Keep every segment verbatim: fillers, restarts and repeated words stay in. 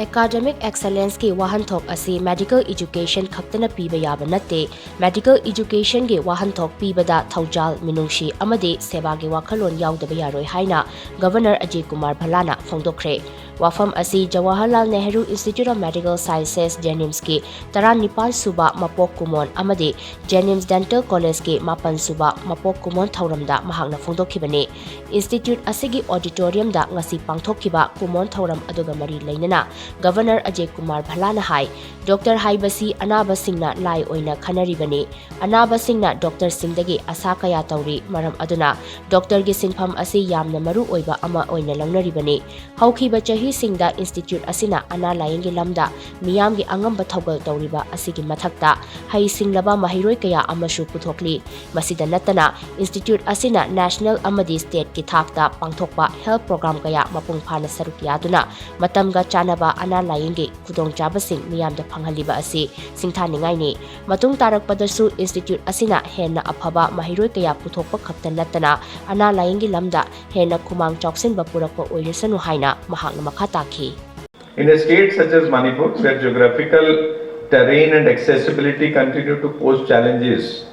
Academic ꯑꯦꯛꯁꯂꯦꯟꯁꯀꯤ ꯋꯥꯍꯟꯊꯣꯛ ꯑꯁꯤ medical education ꯈꯛꯇꯅ ꯄꯤꯕ ꯌꯥꯕ ꯅꯠꯇꯦ꯫ ꯃꯦꯗꯤꯀꯦꯜ ꯏꯖꯨꯀꯦꯁꯟꯒꯤ ꯋꯥꯍꯟꯊꯣꯛ ꯄꯤꯕꯗ ꯊꯧꯖꯥꯜ, ꯃꯤꯅꯨꯡꯁꯤ ꯑꯃꯗꯤ ꯁꯦꯕꯥꯒꯤ ꯋꯥꯈꯜꯂꯣꯟ ꯌꯥꯎꯗꯕ ꯌꯥꯔꯣꯏ ꯍꯥꯏꯅ ꯒꯚꯔꯅꯔ ꯑꯖꯌ ꯀꯨꯃꯥꯔ ꯚꯜꯂꯥꯅ ꯐꯣꯡꯗꯣꯛꯈ꯭ꯔꯦ꯫ ꯋꯥꯐꯝ ꯑꯁꯤ Jawaharlal Nehru institute of medical sciences, ꯖꯦꯅꯤꯝꯁꯀꯤ ꯇꯔꯥꯅꯤꯄꯥꯜ ꯁꯨꯕ ꯃꯄꯣꯛ ꯀꯨꯝꯑꯣꯟ ꯑꯃꯗꯤ ꯖꯦꯅꯤꯝꯁ ꯗꯦꯟꯇꯦꯜ ꯀꯣꯂꯦꯖꯀꯤ ꯃꯥꯄꯟ ꯁꯨꯕ ꯃꯄꯣꯛ ꯀꯨꯝꯑꯣꯟ ꯊꯧꯔꯝꯗ ꯃꯍꯥꯛꯅ ꯐꯣꯡꯗꯣꯛꯈꯤꯕꯅꯤ꯫ ꯏꯟꯁꯇꯤꯇ꯭ꯌꯨꯠ ꯑꯁꯤꯒꯤ ꯑꯣꯗꯤꯇꯣꯔꯤꯌꯝꯗ ꯉꯁꯤ ꯄꯥꯡꯊꯣꯛꯈꯤꯕ ꯀꯨꯝꯑꯣꯟ ꯊꯧꯔꯝ ꯑꯗꯨꯒ ꯃꯔꯤ ꯂꯩꯅꯅ ꯒꯚꯔꯅꯔ ꯑꯖꯌ ꯀꯨꯃꯥꯔ ꯚꯜꯂꯥꯅ ꯍꯥꯏ, ꯗꯣꯛꯇꯔ ꯍꯥꯏꯕꯁꯤ ꯑꯅꯥꯕꯁꯤꯡꯅ ꯂꯥꯏ ꯑꯣꯏꯅ ꯈꯟꯅꯔꯤꯕꯅꯤ꯫ ꯑꯅꯥꯕꯁꯤꯡꯅ ꯗꯣꯛꯇꯔꯁꯤꯡꯗꯒꯤ ꯑꯁꯥ ꯀꯌꯥ ꯇꯧꯔꯤ, ꯃꯔꯝ ꯑꯗꯨꯅ ꯗꯣꯛꯇꯔꯒꯤ ꯁꯤꯟꯐꯝ ꯑꯁꯤ ꯌꯥꯝꯅ ꯃꯔꯨ ꯑꯣꯏꯕ ꯑꯃ ꯑꯣꯏꯅ ꯂꯧꯅꯔꯤꯕꯅꯤ꯫ ꯍꯧꯈꯤꯕ ꯆꯍꯤꯁꯤꯡꯗ ꯏꯟꯁꯇꯤꯇ꯭ꯌꯨꯠ ꯑꯁꯤꯅ ꯑꯅꯥ ꯂꯥꯌꯦꯡꯒꯤ ꯂꯝꯗ ꯃꯤꯌꯥꯝꯒꯤ ꯑꯉꯝꯕ ꯊꯧꯒꯜ ꯇꯧꯔꯤꯕ ꯑꯁꯤꯒꯤ ꯃꯊꯛꯇ, ꯍꯩꯁꯤꯡꯂꯕ ꯃꯍꯩꯔꯣꯏ ꯀꯌꯥ ꯑꯃꯁꯨ ꯄꯨꯊꯣꯛꯂꯤ꯫ ꯃꯁꯤꯗ ꯅꯠꯇꯅ, ꯏꯟꯁꯇꯤꯇ꯭ꯌꯨꯠ ꯑꯁꯤꯅ ꯅꯦꯁꯅꯦꯜ ꯑꯃꯗꯤ ꯁ꯭ꯇꯦꯠꯀꯤ ꯊꯥꯛꯇ ꯄꯥꯡꯊꯣꯛꯄ ꯍꯦꯜꯊ ꯄ꯭ꯔꯣꯒ꯭ꯔꯥꯝ ꯀꯌꯥ ꯃꯄꯨꯡ ꯐꯥꯅ ꯁꯔꯨꯛ ꯌꯥꯗꯨꯅ ꯃꯇꯝꯒ ꯆꯥꯟꯅꯕ ꯑꯅꯥ ꯂꯥꯌꯦꯡꯒꯤ ꯈꯨꯗꯣꯡꯆꯥꯕꯁꯤꯡ ꯃꯤꯌꯥꯝꯗ ꯐꯪꯍꯜꯂꯤꯕ ꯑꯁꯤ ꯁꯤꯡꯊꯥꯅꯤꯡꯉꯥꯏꯅꯤ꯫ ꯃꯇꯨꯡ ꯇꯥꯔꯛꯄꯗꯁꯨ ꯏꯟꯁꯇꯤꯇ꯭ꯌꯨꯠ ꯑꯁꯤꯅ ꯍꯦꯟꯅ ꯑꯐꯕ ꯃꯍꯩꯔꯣꯏ ꯀꯌꯥ ꯄꯨꯊꯣꯛꯄ ꯈꯛꯇ ꯅꯠꯇꯅ, ꯑꯅꯥ ꯂꯥꯌꯦꯡꯒꯤ ꯂꯝꯗ ꯍꯦꯟꯅ ꯈꯨꯃꯥꯡ ꯆꯥꯎꯁꯤꯟꯕ ꯄꯨꯔꯛꯄ ꯑꯣꯏꯔꯁꯅꯨ ꯍꯥꯏꯅ ꯃꯍꯥꯛꯅ ꯃꯈꯥ ꯇꯥꯈꯤ꯫ In a state such as Manipur, where geographical terrain and accessibility continue to pose challenges,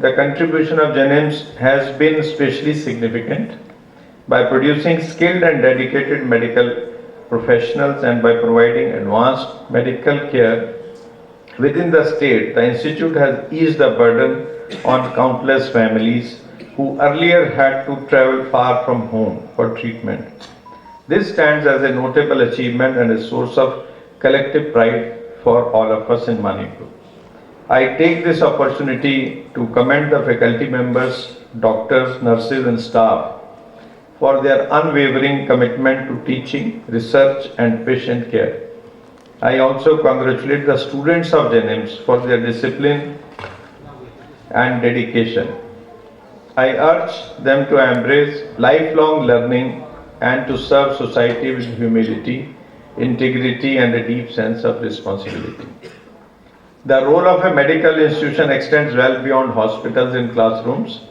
the contribution of JNIMS has been especially significant. By producing skilled and dedicated medical professionals and by providing advanced medical care within the state, the institute has eased the burden on countless families who earlier had to travel far from home for treatment. This stands as a notable achievement and a source of collective pride for all of us in Manipur. I take this opportunity to commend the faculty members, doctors, nurses, and staff for their unwavering commitment to teaching, research, and patient care. I also congratulate the students of JNIMS for their discipline and dedication. I urge them to embrace lifelong learning and to serve society with humility, integrity, and a deep sense of responsibility. The role of a medical institution extends well beyond hospitals and classrooms.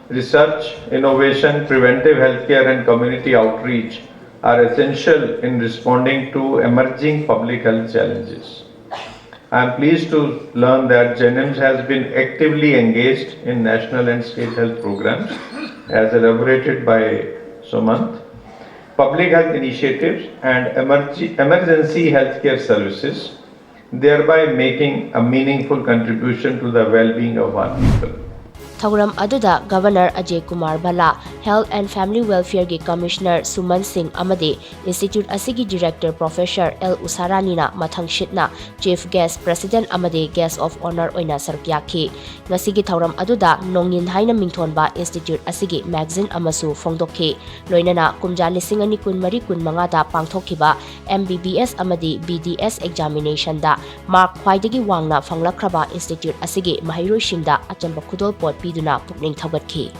Research, innovation, preventive healthcare, and community outreach are essential in responding to emerging public health challenges. I am pleased to learn that JNIMS has been actively engaged in national and state health programs as elaborated by Sumant, public health initiatives and emerg- emergency healthcare services, thereby making a meaningful contribution to the well-being of our people. ꯊꯧꯔꯝ ꯑꯗꯨꯗ Governor Ajay Kumar Bhalla, Health and Family Welfareꯒꯤ Commissioner Suman Singh ꯑꯃꯗꯤ Institute ꯑꯁꯤꯒꯤ Director Professor L Usharaniꯅ ꯃꯊꯪꯁꯤꯠꯅ Chief Guest, President ꯑꯃꯗꯤ Guest of Honour ꯑꯣꯏꯅ ꯁꯔꯨꯛ ꯌꯥꯈꯤ꯫ ꯉꯁꯤꯒꯤ ꯊꯧꯔꯝ ꯑꯗꯨꯗ ꯅꯣꯡꯉꯤꯟ ꯍꯥꯏꯅ ꯃꯤꯡꯊꯣꯟꯕ Institute ꯑꯁꯤꯒꯤ magazine ꯑꯃꯁꯨ ꯐꯣꯡꯗꯣꯛꯈꯤ꯫ ꯂꯣꯏꯅꯅ ꯀꯨꯝꯖꯥ ꯂꯤꯁꯤꯡ ꯑꯅꯤ ꯀꯨꯟꯃꯔꯤ ꯀꯨꯟꯃꯉꯥꯗ ꯄꯥꯡꯊꯣꯛꯈꯤꯕ MBBS ꯑꯃꯗꯤ BDS examinationꯗ mark ꯈ꯭ꯋꯥꯏꯗꯒꯤ ꯋꯥꯡꯅ ꯐꯪꯂꯛꯈ꯭ꯔꯕ Institute ꯑꯁꯤꯒꯤ ꯃꯍꯩꯔꯣꯏꯁꯤꯡꯗ ꯑꯆꯝꯕ ꯈꯨꯗꯣꯜꯄꯣꯠ ꯄꯤꯗꯨꯅ ꯄꯨꯛꯅꯤꯡ ꯊꯧꯒꯠꯈꯤ꯫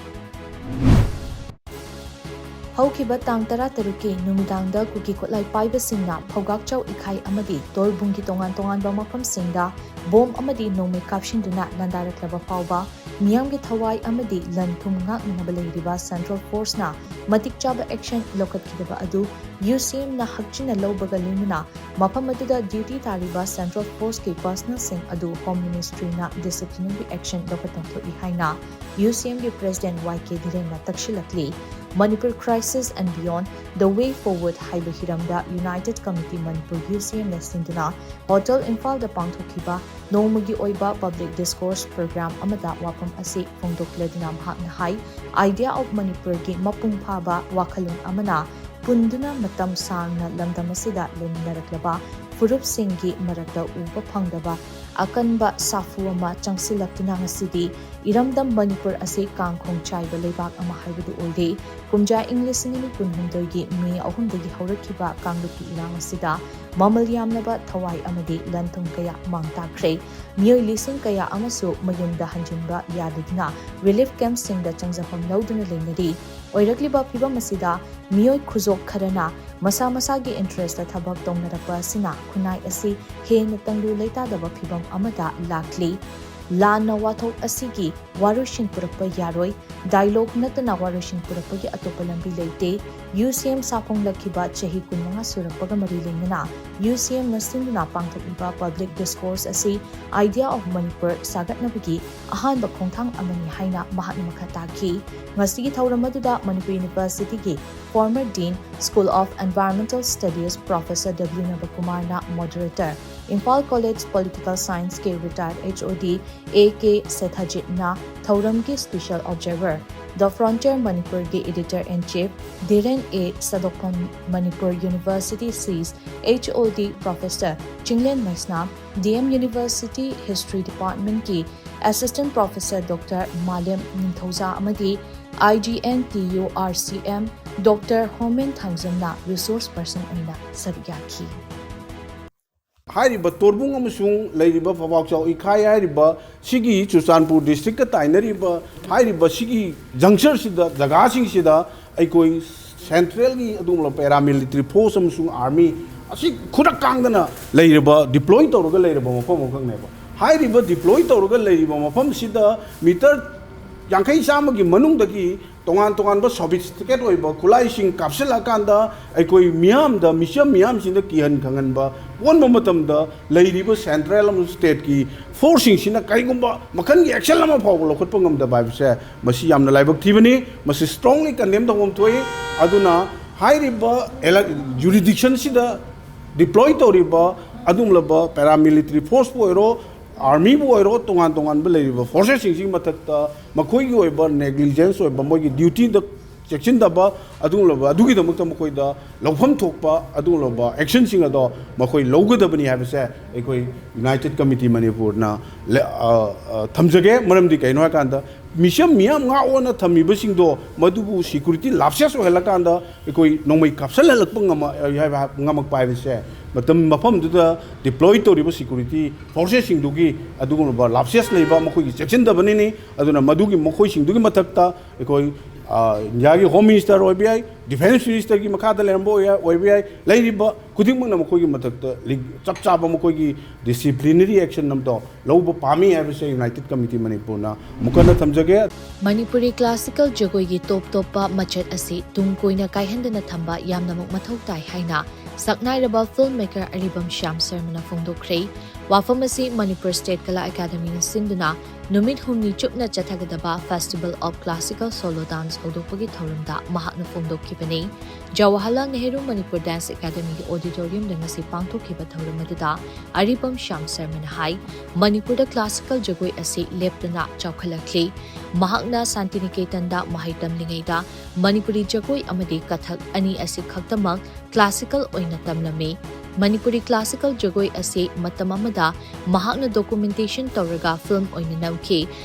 ꯍꯧꯈꯤꯕ ꯇꯥꯡ ꯇꯔꯥꯇꯔꯨꯛꯀꯤ ꯅꯨꯃꯤꯗꯥꯡꯗ ꯀꯨꯀꯤ ꯈꯨꯠꯂꯥꯏ ꯄꯥꯏꯕꯁꯤꯡꯅ ꯐꯧꯒꯥꯛꯆꯥꯎ ꯏꯈꯥꯏ ꯑꯃꯗꯤ ꯇꯣꯔꯕꯨꯡꯒꯤ ꯇꯣꯉꯥꯟ ꯇꯣꯉꯥꯟꯕ ꯃꯐꯝꯁꯤꯡꯗ ꯕꯣꯝ ꯑꯃꯗꯤ ꯅꯣꯡꯃꯩ ꯀꯥꯞꯁꯤꯟꯗꯨꯅ ꯂꯥꯟꯗꯥꯔꯛꯂꯕ ꯐꯥꯎꯕ ꯃꯤꯌꯥꯝꯒꯤ ꯊꯋꯥꯏ ꯑꯃꯗꯤ ꯂꯟ ꯊꯨꯝ ꯉꯥꯛꯅꯅꯕ ꯂꯩꯔꯤꯕ Central Forceꯅ ꯃꯇꯤꯛ ꯆꯥꯕ action ꯂꯧꯈꯠꯈꯤꯗꯕ ꯑꯗꯨ UCMꯅ ꯍꯛꯆꯤꯟꯅ ꯂꯧꯕꯒ ꯂꯣꯏꯅꯅ ꯃꯐꯝ ꯑꯗꯨꯗ duty ꯇꯥꯔꯤꯕ Central Forceꯀꯤ personnelꯁꯤꯡ ꯑꯗꯨ Home Ministryꯅ disciplinary action ꯂꯧꯈꯠꯐꯝ ꯊꯣꯛꯏ ꯍꯥꯏꯅ UCMꯒꯤ President Y K ꯙꯤꯔꯦꯟꯅ ꯇꯛꯁꯤꯜꯂꯛꯂꯤ꯫ Manipur Crisis and Beyond, The Way Forward ꯍꯥꯏꯕ ꯍꯤꯔꯝꯗ United Committee Manipur UCMꯅ ꯁꯤꯟꯗꯨꯅ Hotel ꯏꯝꯐꯥꯜꯗ ꯄꯥꯡꯊꯣꯛꯈꯤꯕ ꯅꯣꯡꯃꯒꯤ ꯑꯣꯏꯕ public discourse program ꯑꯃꯗ ꯋꯥꯐꯝ ꯑꯁꯤ ꯐꯣꯡꯗꯣꯛꯂꯗꯨꯅ ꯃꯍꯥꯛꯅ ꯍꯥꯏ, Idea of Manipurꯒꯤ ꯃꯄꯨꯡ ꯐꯥꯕ ꯋꯥꯈꯜꯂꯣꯟ ꯑꯃꯅ ꯄꯨꯟꯗꯨꯅ ꯃꯇꯝ ꯁꯥꯡꯅ ꯂꯝꯗꯝ ꯑꯁꯤꯗ ꯂꯩꯃꯤꯟꯅꯔꯛꯂꯕ ꯐꯨꯔꯨꯞꯁꯤꯡꯒꯤ ꯃꯔꯛꯇ ꯎꯕ ꯐꯪꯗꯕ ꯑꯀꯟꯕ ꯁꯥꯐꯨ ꯑꯃ ꯆꯪꯁꯤꯜꯂꯛꯇꯨꯅ ꯉꯁꯤꯗꯤ ꯏꯔꯝꯗꯝ ꯃꯅꯤꯄꯨꯔ ꯑꯁꯤ ꯀꯥꯡꯈꯣꯡ ꯆꯥꯏꯕ ꯂꯩꯕꯥꯛ ꯑꯃ ꯍꯥꯏꯕꯗꯨ ꯑꯣꯏꯔꯦ꯫ ꯀꯨꯝꯖꯥ ꯏꯪ ꯂꯤꯁꯤꯡ ꯑꯅꯤ ꯀꯨꯟꯍꯨꯝꯗꯣꯏꯒꯤ ꯃꯦ ꯑꯍꯨꯝꯗꯒꯤ ꯍꯧꯔꯛꯈꯤꯕ ꯀꯥꯡꯂꯨꯞꯀꯤ ꯏꯔꯥꯡ ꯑꯁꯤꯗ ꯃꯃꯜ ꯌꯥꯝꯂꯕ ꯊꯋꯥꯏ ꯑꯃꯗꯤ ꯂꯟ ꯊꯨꯝ ꯀꯌꯥ ꯃꯥꯡ ꯇꯥꯛꯈ꯭ꯔꯦ꯫ ꯃꯤꯑꯣꯏ ꯂꯤꯁꯤꯡ ꯀꯌꯥ ꯑꯃꯁꯨ ꯃꯌꯨꯝꯗ ꯍꯟꯖꯤꯟꯕ ꯌꯥꯗꯗꯨꯅ relief campꯁꯤꯡꯗ ꯆꯪꯖꯐꯝ ꯂꯧꯗꯨꯅ ꯂꯩꯅꯔꯤ꯫ ꯑꯣꯏꯔꯛꯂꯤꯕ ꯐꯤꯚꯝ ꯑꯁꯤꯗ ꯃꯤꯑꯣꯏ ꯈꯨꯖꯣꯛ ꯈꯔꯅ ꯃꯁꯥ ꯃꯁꯥꯒꯤ interestꯇ ꯊꯕꯛ ꯇꯧꯅꯔꯛꯄ ꯑꯁꯤꯅ ꯈꯨꯟꯅꯥꯏ ꯑꯁꯤ ꯍꯦꯟꯅ ꯇꯪꯗꯨ ꯂꯩꯇꯥꯗꯕ ꯐꯤꯚꯝ ꯑꯃꯗ ꯂꯥꯛꯂꯤ꯫ ꯂꯥꯟꯅ ꯋꯥꯊꯣꯛ ꯑꯁꯤꯒꯤ ꯋꯥꯔꯣꯏꯁꯤꯟ ꯄꯨꯔꯛꯄ ꯌꯥꯔꯣꯏ꯫ ꯗꯥꯏꯂꯣꯒ ꯅꯠꯇꯅ ꯋꯥꯔꯣꯏꯁꯤꯟ ꯄꯨꯔꯛꯄꯒꯤ ꯑꯇꯣꯞꯄ ꯂꯝꯕꯤ ꯂꯩꯇꯦ꯫ ꯌꯨ ꯁꯤ ꯑꯦꯝ ꯁꯥꯐꯣꯡꯂꯛꯈꯤꯕ ꯆꯍꯤ ꯀꯨꯟꯃꯉꯥ ꯁꯨꯔꯛꯄꯒ ꯃꯔꯤ ꯂꯩꯅꯅ ꯌꯨ ꯁꯤ ꯑꯦꯝꯅ ꯁꯤꯟꯗꯨꯅ ꯄꯥꯡꯊꯣꯛꯂꯤꯕ ꯄꯕ꯭ꯂꯤꯛ ꯗꯤꯁꯀꯣꯔꯁ ꯑꯁꯤ Idea of Manipur ꯁꯥꯒꯠꯅꯕꯒꯤ ꯑꯍꯥꯟꯕ ꯈꯣꯡꯊꯥꯡ ꯑꯃꯅꯤ ꯍꯥꯏꯅ ꯃꯍꯥꯛꯅ ꯃꯈꯥ ꯇꯥꯈꯤ꯫ ꯉꯁꯤꯒꯤ ꯊꯧꯔꯝ ꯑꯗꯨꯗ ꯃꯅꯤꯄꯨꯔ ꯌꯨꯅꯤꯚꯔꯁꯤꯇꯤꯒꯤ former Dean, School of Environmental Studies, Professor W ꯅꯕꯀꯨꯃꯥꯔꯅ moderator, ꯏꯝꯐꯥꯜ ꯀꯣꯂꯦꯖ ꯄꯣꯂꯤꯇꯤꯀꯦꯜ ꯁꯥꯏꯟꯁꯀꯤ retired H O D A K ꯁꯦꯊꯥꯖꯤꯠꯅ ꯊꯧꯔꯝꯒꯤ special observer, The Frontier ꯃꯅꯤꯄꯨꯔꯒꯤ editor in chief Dhiren A Sadokpam, Manipur university ꯁꯤꯁ H O D Professor Chinglen Meisnam, D M University History Departmentꯀꯤ Assistant Professor Doctor ꯃꯥꯂꯦꯝ ꯅꯤꯡꯊꯧꯖꯥ ꯑꯃꯗꯤ I G N T U R C M Doctor ꯍꯣꯃꯦꯟ ꯊꯥꯡꯖꯝꯅ resource person ꯑꯣꯏꯅ ꯁꯔꯨꯛ ꯌꯥꯈꯤ꯫ ꯍꯥꯏꯔꯤꯕ ꯇꯣꯔꯕꯨꯡ ꯑꯃꯁꯨꯡ ꯂꯩꯔꯤꯕ ꯐꯕꯥꯛꯆꯥꯎ ꯏꯈꯥꯏ ꯍꯥꯏꯔꯤꯕ ꯁꯤꯒꯤ ꯆꯨꯔꯆꯥꯟꯄꯨꯔ ꯗꯤꯁꯇ꯭ꯔꯤꯛꯀ ꯇꯥꯏꯅꯔꯤꯕ ꯍꯥꯏꯔꯤꯕ ꯁꯤꯒꯤ ꯖꯪꯁꯔꯁꯤꯗ, ꯖꯒꯥꯁꯤꯡꯁꯤꯗ ꯑꯩꯈꯣꯏ ꯁꯦꯟꯇ꯭ꯔꯦꯜꯒꯤ ꯑꯗꯨꯒꯨꯝꯂꯕ ꯄꯦꯔꯥꯃꯤꯂꯤꯇꯔꯤ ꯐꯣꯔꯁ ꯑꯃꯁꯨꯡ ꯑꯥꯔꯃꯤ ꯑꯁꯤ ꯈꯨꯗꯛ ꯀꯥꯡꯗꯅ ꯂꯩꯔꯤꯕ, ꯗꯤꯄ꯭ꯂꯣꯏ ꯇꯧꯔꯒ ꯂꯩꯔꯕ ꯃꯐꯝ ꯑꯃꯈꯛꯅꯦꯕ꯫ ꯍꯥꯏꯔꯤꯕ ꯗꯤꯄ꯭ꯂꯣꯏ ꯇꯧꯔꯒ ꯂꯩꯔꯤꯕ ꯃꯐꯝꯁꯤꯗ ꯃꯤꯇꯔ ꯌꯥꯡꯈꯩ ꯆꯥꯝꯃꯒꯤ ꯃꯅꯨꯡꯗꯒꯤ ꯇꯣꯉꯥꯟ ꯇꯣꯉꯥꯟꯕ ꯁꯣꯐꯤꯁꯇꯤꯀꯦꯠ ꯑꯣꯏꯕ ꯈꯨꯠꯂꯥꯏꯁꯤꯡ ꯀꯥꯞꯁꯤꯜꯂꯀꯥꯟꯗ ꯑꯩꯈꯣꯏ ꯃꯤꯌꯥꯝꯗ, ꯃꯤꯆꯝ ꯃꯤꯌꯥꯝꯁꯤꯡꯗ ꯀꯤꯍꯟ ꯈꯪꯍꯟꯕ ꯑꯣꯟꯕ ꯃꯇꯝꯗ ꯂꯩꯔꯤꯕ ꯁꯦꯟꯇ꯭ꯔꯦꯜ ꯑꯃꯁꯨꯡ ꯁ꯭ꯇꯦꯠꯀꯤ ꯐꯣꯔꯁꯁꯤꯡꯁꯤꯅ ꯀꯔꯤꯒꯨꯝꯕ ꯃꯈꯜꯒꯤ ꯑꯦꯛꯁꯟ ꯑꯃ ꯐꯥꯎꯕ ꯂꯧꯈꯠꯄ ꯉꯝꯗꯕ ꯍꯥꯏꯕꯁꯦ ꯃꯁꯤ ꯌꯥꯝꯅ ꯂꯥꯏꯕꯛ ꯊꯤꯕꯅꯤ꯫ ꯃꯁꯤ strongly condemn ꯇꯧꯐꯝ ꯊꯣꯛꯏ꯫ ꯑꯗꯨꯅ ꯍꯥꯏꯔꯤꯕ ꯖꯨꯔꯤꯗꯤꯛꯁꯟꯁꯤꯗ ꯗꯤꯄ꯭ꯂꯣꯏ ꯇꯧꯔꯤꯕ ꯑꯗꯨꯒꯨꯝꯂꯕ ꯄꯦꯔꯥꯃꯤꯂꯤꯇꯔꯤ ꯐꯣꯔꯁꯄꯨ ꯑꯣꯏꯔꯣ, ꯑꯥꯔꯃꯤꯕꯨ ꯑꯣꯏꯔꯣ, ꯇꯣꯉꯥꯟ ꯇꯣꯉꯥꯟꯕ ꯂꯩꯔꯤꯕ ꯐꯣꯔꯁꯦꯁꯁꯤꯡꯁꯤꯒꯤ ꯃꯊꯛꯇ ꯃꯈꯣꯏꯒꯤ ꯑꯣꯏꯕ ꯅꯦꯒ꯭ꯂꯤꯖꯦꯟꯁ ꯑꯣꯏꯕ, ꯃꯣꯏꯒꯤ ꯗ꯭ꯌꯨꯇꯤꯗ ꯆꯦꯛꯁꯤꯟꯗꯕ ꯑꯗꯨꯒꯨꯝꯂꯕ, ꯑꯗꯨꯒꯤꯗꯃꯛꯇ ꯃꯈꯣꯏꯗ ꯂꯧꯐꯝ ꯊꯣꯛꯄ ꯑꯗꯨꯒꯨꯝꯂꯕ ꯑꯦꯛꯁꯟꯁꯤꯡ ꯑꯗꯣ ꯃꯈꯣꯏ ꯂꯧꯒꯗꯕꯅꯤ ꯍꯥꯏꯕꯁꯦ ꯑꯩꯈꯣꯏ ꯌꯨꯅꯥꯏꯇꯦꯠ ꯀꯃꯤꯇꯤ ꯃꯅꯤꯄꯨꯔꯅ ꯂꯦ-, ꯑ, ꯑ, ꯊꯝꯖꯒꯦ꯫ ꯃꯔꯝꯗꯤ ꯀꯩꯅꯣ ꯍꯥꯏꯀꯥꯟꯗ ꯃꯤꯆꯝ ꯃꯤꯌꯥꯝ ꯉꯥꯛ ꯑꯣꯟꯅ ꯊꯝꯃꯤꯕꯁꯤꯡꯗꯣ ꯃꯗꯨꯕꯨ ꯁꯤꯀ꯭ꯌꯨꯔꯤꯇꯤ ꯂꯥꯞꯁꯦꯁ ꯑꯣꯏꯍꯜꯂꯀꯥꯟꯗ ꯑꯩꯈꯣꯏ ꯅꯣꯡꯃꯩ ꯀꯥꯞꯁꯤꯜꯍꯜꯂꯛꯄ ꯉꯝꯃ-, ꯍꯥꯏꯕ, ꯉꯝꯃꯛꯄ ꯍꯥꯏꯕꯁꯦ ꯃꯇꯝ ꯃꯐꯝꯗꯨꯗ ꯗꯤꯄ꯭ꯂꯣꯏ ꯇꯧꯔꯤꯕ ꯁꯤꯀ꯭ꯌꯨꯔꯤꯇꯤ ꯐꯣꯔꯁꯦꯁꯁꯤꯡꯗꯨꯒꯤ ꯑꯗꯨꯒꯨꯝꯂꯕ ꯂꯥꯞꯁꯦꯁ ꯂꯩꯕ, ꯃꯈꯣꯏꯒꯤ ꯆꯦꯛꯁꯤꯟꯗꯕꯅꯤꯅꯤ꯫ ꯑꯗꯨꯅ ꯃꯗꯨꯒꯤ, ꯃꯈꯣꯏꯁꯤꯡꯗꯨꯒꯤ ꯃꯊꯛꯇ ꯑꯩꯈꯣꯏ ꯏꯟꯗꯤꯌꯥꯒꯤ ꯍꯣꯝ ꯃꯤꯅꯤꯁꯇꯔ ꯑꯣꯏꯕ ꯌꯥꯏ, ꯗꯤꯐꯦꯟꯁ ꯃꯤꯅꯤꯁꯇꯔꯒꯤ ꯃꯈꯥꯗ ꯂꯩꯔꯝꯕ ꯑꯣꯏꯕ ꯌꯥꯏ, ꯂꯩꯔꯤꯕ ꯈꯨꯗꯤꯡꯃꯛꯅ ꯃꯈꯣꯏꯒꯤ ꯃꯊꯛꯇ ꯆꯞ ꯆꯥꯕ ꯃꯈꯣꯏꯒꯤ ꯗꯤꯁꯤꯄ꯭ꯂꯤꯅꯔꯤ ꯑꯦꯛꯁꯟ ꯑꯃꯗꯣ ꯂꯧꯕ ꯄꯥꯝꯃꯤ ꯍꯥꯏꯕꯁꯦ ꯌꯨꯅꯥꯏꯇꯦꯠ ꯀꯃꯤꯇꯤ ꯃꯅꯤꯄꯨꯔꯅ ꯑꯃꯨꯛ ꯍꯟꯅ ꯊꯝꯖꯒꯦ꯫ ꯃꯅꯤꯄꯨꯔꯤ ꯀ꯭ꯂꯥꯁꯤꯀꯦꯜ ꯖꯒꯣꯏꯒꯤ ꯇꯣꯞ ꯇꯣꯞꯄ ꯃꯆꯠ ꯑꯁꯤ ꯇꯨꯡ ꯀꯣꯏꯅ ꯀꯥꯏꯍꯟꯗꯅ ꯊꯝꯕ ꯌꯥꯝꯅꯃꯛ ꯃꯊꯧ ꯇꯥꯏ ꯍꯥꯏꯅ ꯁꯛꯅꯥꯏꯔꯕ ꯐꯤꯜꯝ ꯃꯦꯀꯔ ꯑꯔꯤꯕꯝ ꯁ꯭ꯌꯥꯝ ꯁꯔꯃꯅ ꯐꯣꯡꯗꯣꯛꯈ꯭ꯔꯦ꯫ ꯋꯥꯐꯝ ꯑꯁꯤ ꯃꯅꯤꯄꯨꯔ ꯁ꯭ꯇꯦꯠ ꯀꯂꯥ ꯑꯦꯀꯥꯗꯃꯤꯅ ꯁꯤꯟꯗꯨꯅ ꯅꯨꯃꯤꯠ ꯍꯨꯝꯅꯤ ꯆꯨꯞꯅ ꯆꯠꯊꯒꯗꯕ Festival of Classical Solo Dance ꯍꯧꯗꯣꯛꯄꯒꯤ ꯊꯧꯔꯝꯗ ꯃꯍꯥꯛꯅ ꯐꯣꯡꯗꯣꯛꯈꯤꯕꯅꯤ꯫ ꯖꯋꯥꯍꯔꯂꯥꯜ ꯅꯦꯍꯔꯨ ꯃꯅꯤꯄꯨꯔ ꯗꯥꯟꯁ ꯑꯦꯀꯥꯗꯃꯤꯒꯤ ꯑꯣꯗꯤꯇꯣꯔꯤꯌꯝꯗ ꯉꯁꯤ ꯄꯥꯡꯊꯣꯛꯈꯤꯕ ꯊꯧꯔꯝ ꯑꯗꯨꯗ ꯑꯔꯤꯕꯝ ꯁ꯭ꯌꯥꯝ ꯁꯔꯃꯅ ꯍꯥꯏ, ꯃꯅꯤꯄꯨꯔꯗ ꯀ꯭ꯂꯥꯁꯤꯀꯦꯜ ꯖꯒꯣꯏ ꯑꯁꯤ ꯂꯦꯞꯇꯅ ꯆꯥꯎꯈꯠꯂꯛꯂꯤ꯫ ꯃꯍꯥꯛꯅ ꯁꯥꯟꯇꯤꯅꯤꯀꯦꯇꯟꯗ ꯃꯍꯩ ꯇꯝꯂꯤꯉꯩꯗ ꯃꯅꯤꯄꯨꯔꯤ ꯖꯒꯣꯏ ꯑꯃꯗꯤ ꯀꯊꯛ ꯑꯅꯤ ꯑꯁꯤ ꯈꯛꯇꯃꯛ ꯀ꯭ꯂꯥꯁꯤꯀꯦꯜ ꯑꯣꯏꯅ ꯇꯝꯂꯝꯃꯤ꯫ ꯃꯅꯤꯄꯨꯔꯤ ꯀ꯭ꯂꯥꯁꯤꯀꯦꯜ ꯖꯒꯣꯏ ꯑꯁꯤ ꯃꯇꯝ ꯑꯃꯗ ꯃꯍꯥꯛꯅ ꯗꯣꯀꯨꯃꯦꯟꯇꯦꯁꯟ ꯇꯧꯔꯒ ꯐꯤꯜꯝ ꯑꯣꯏꯅ ꯅꯝꯈꯤ꯫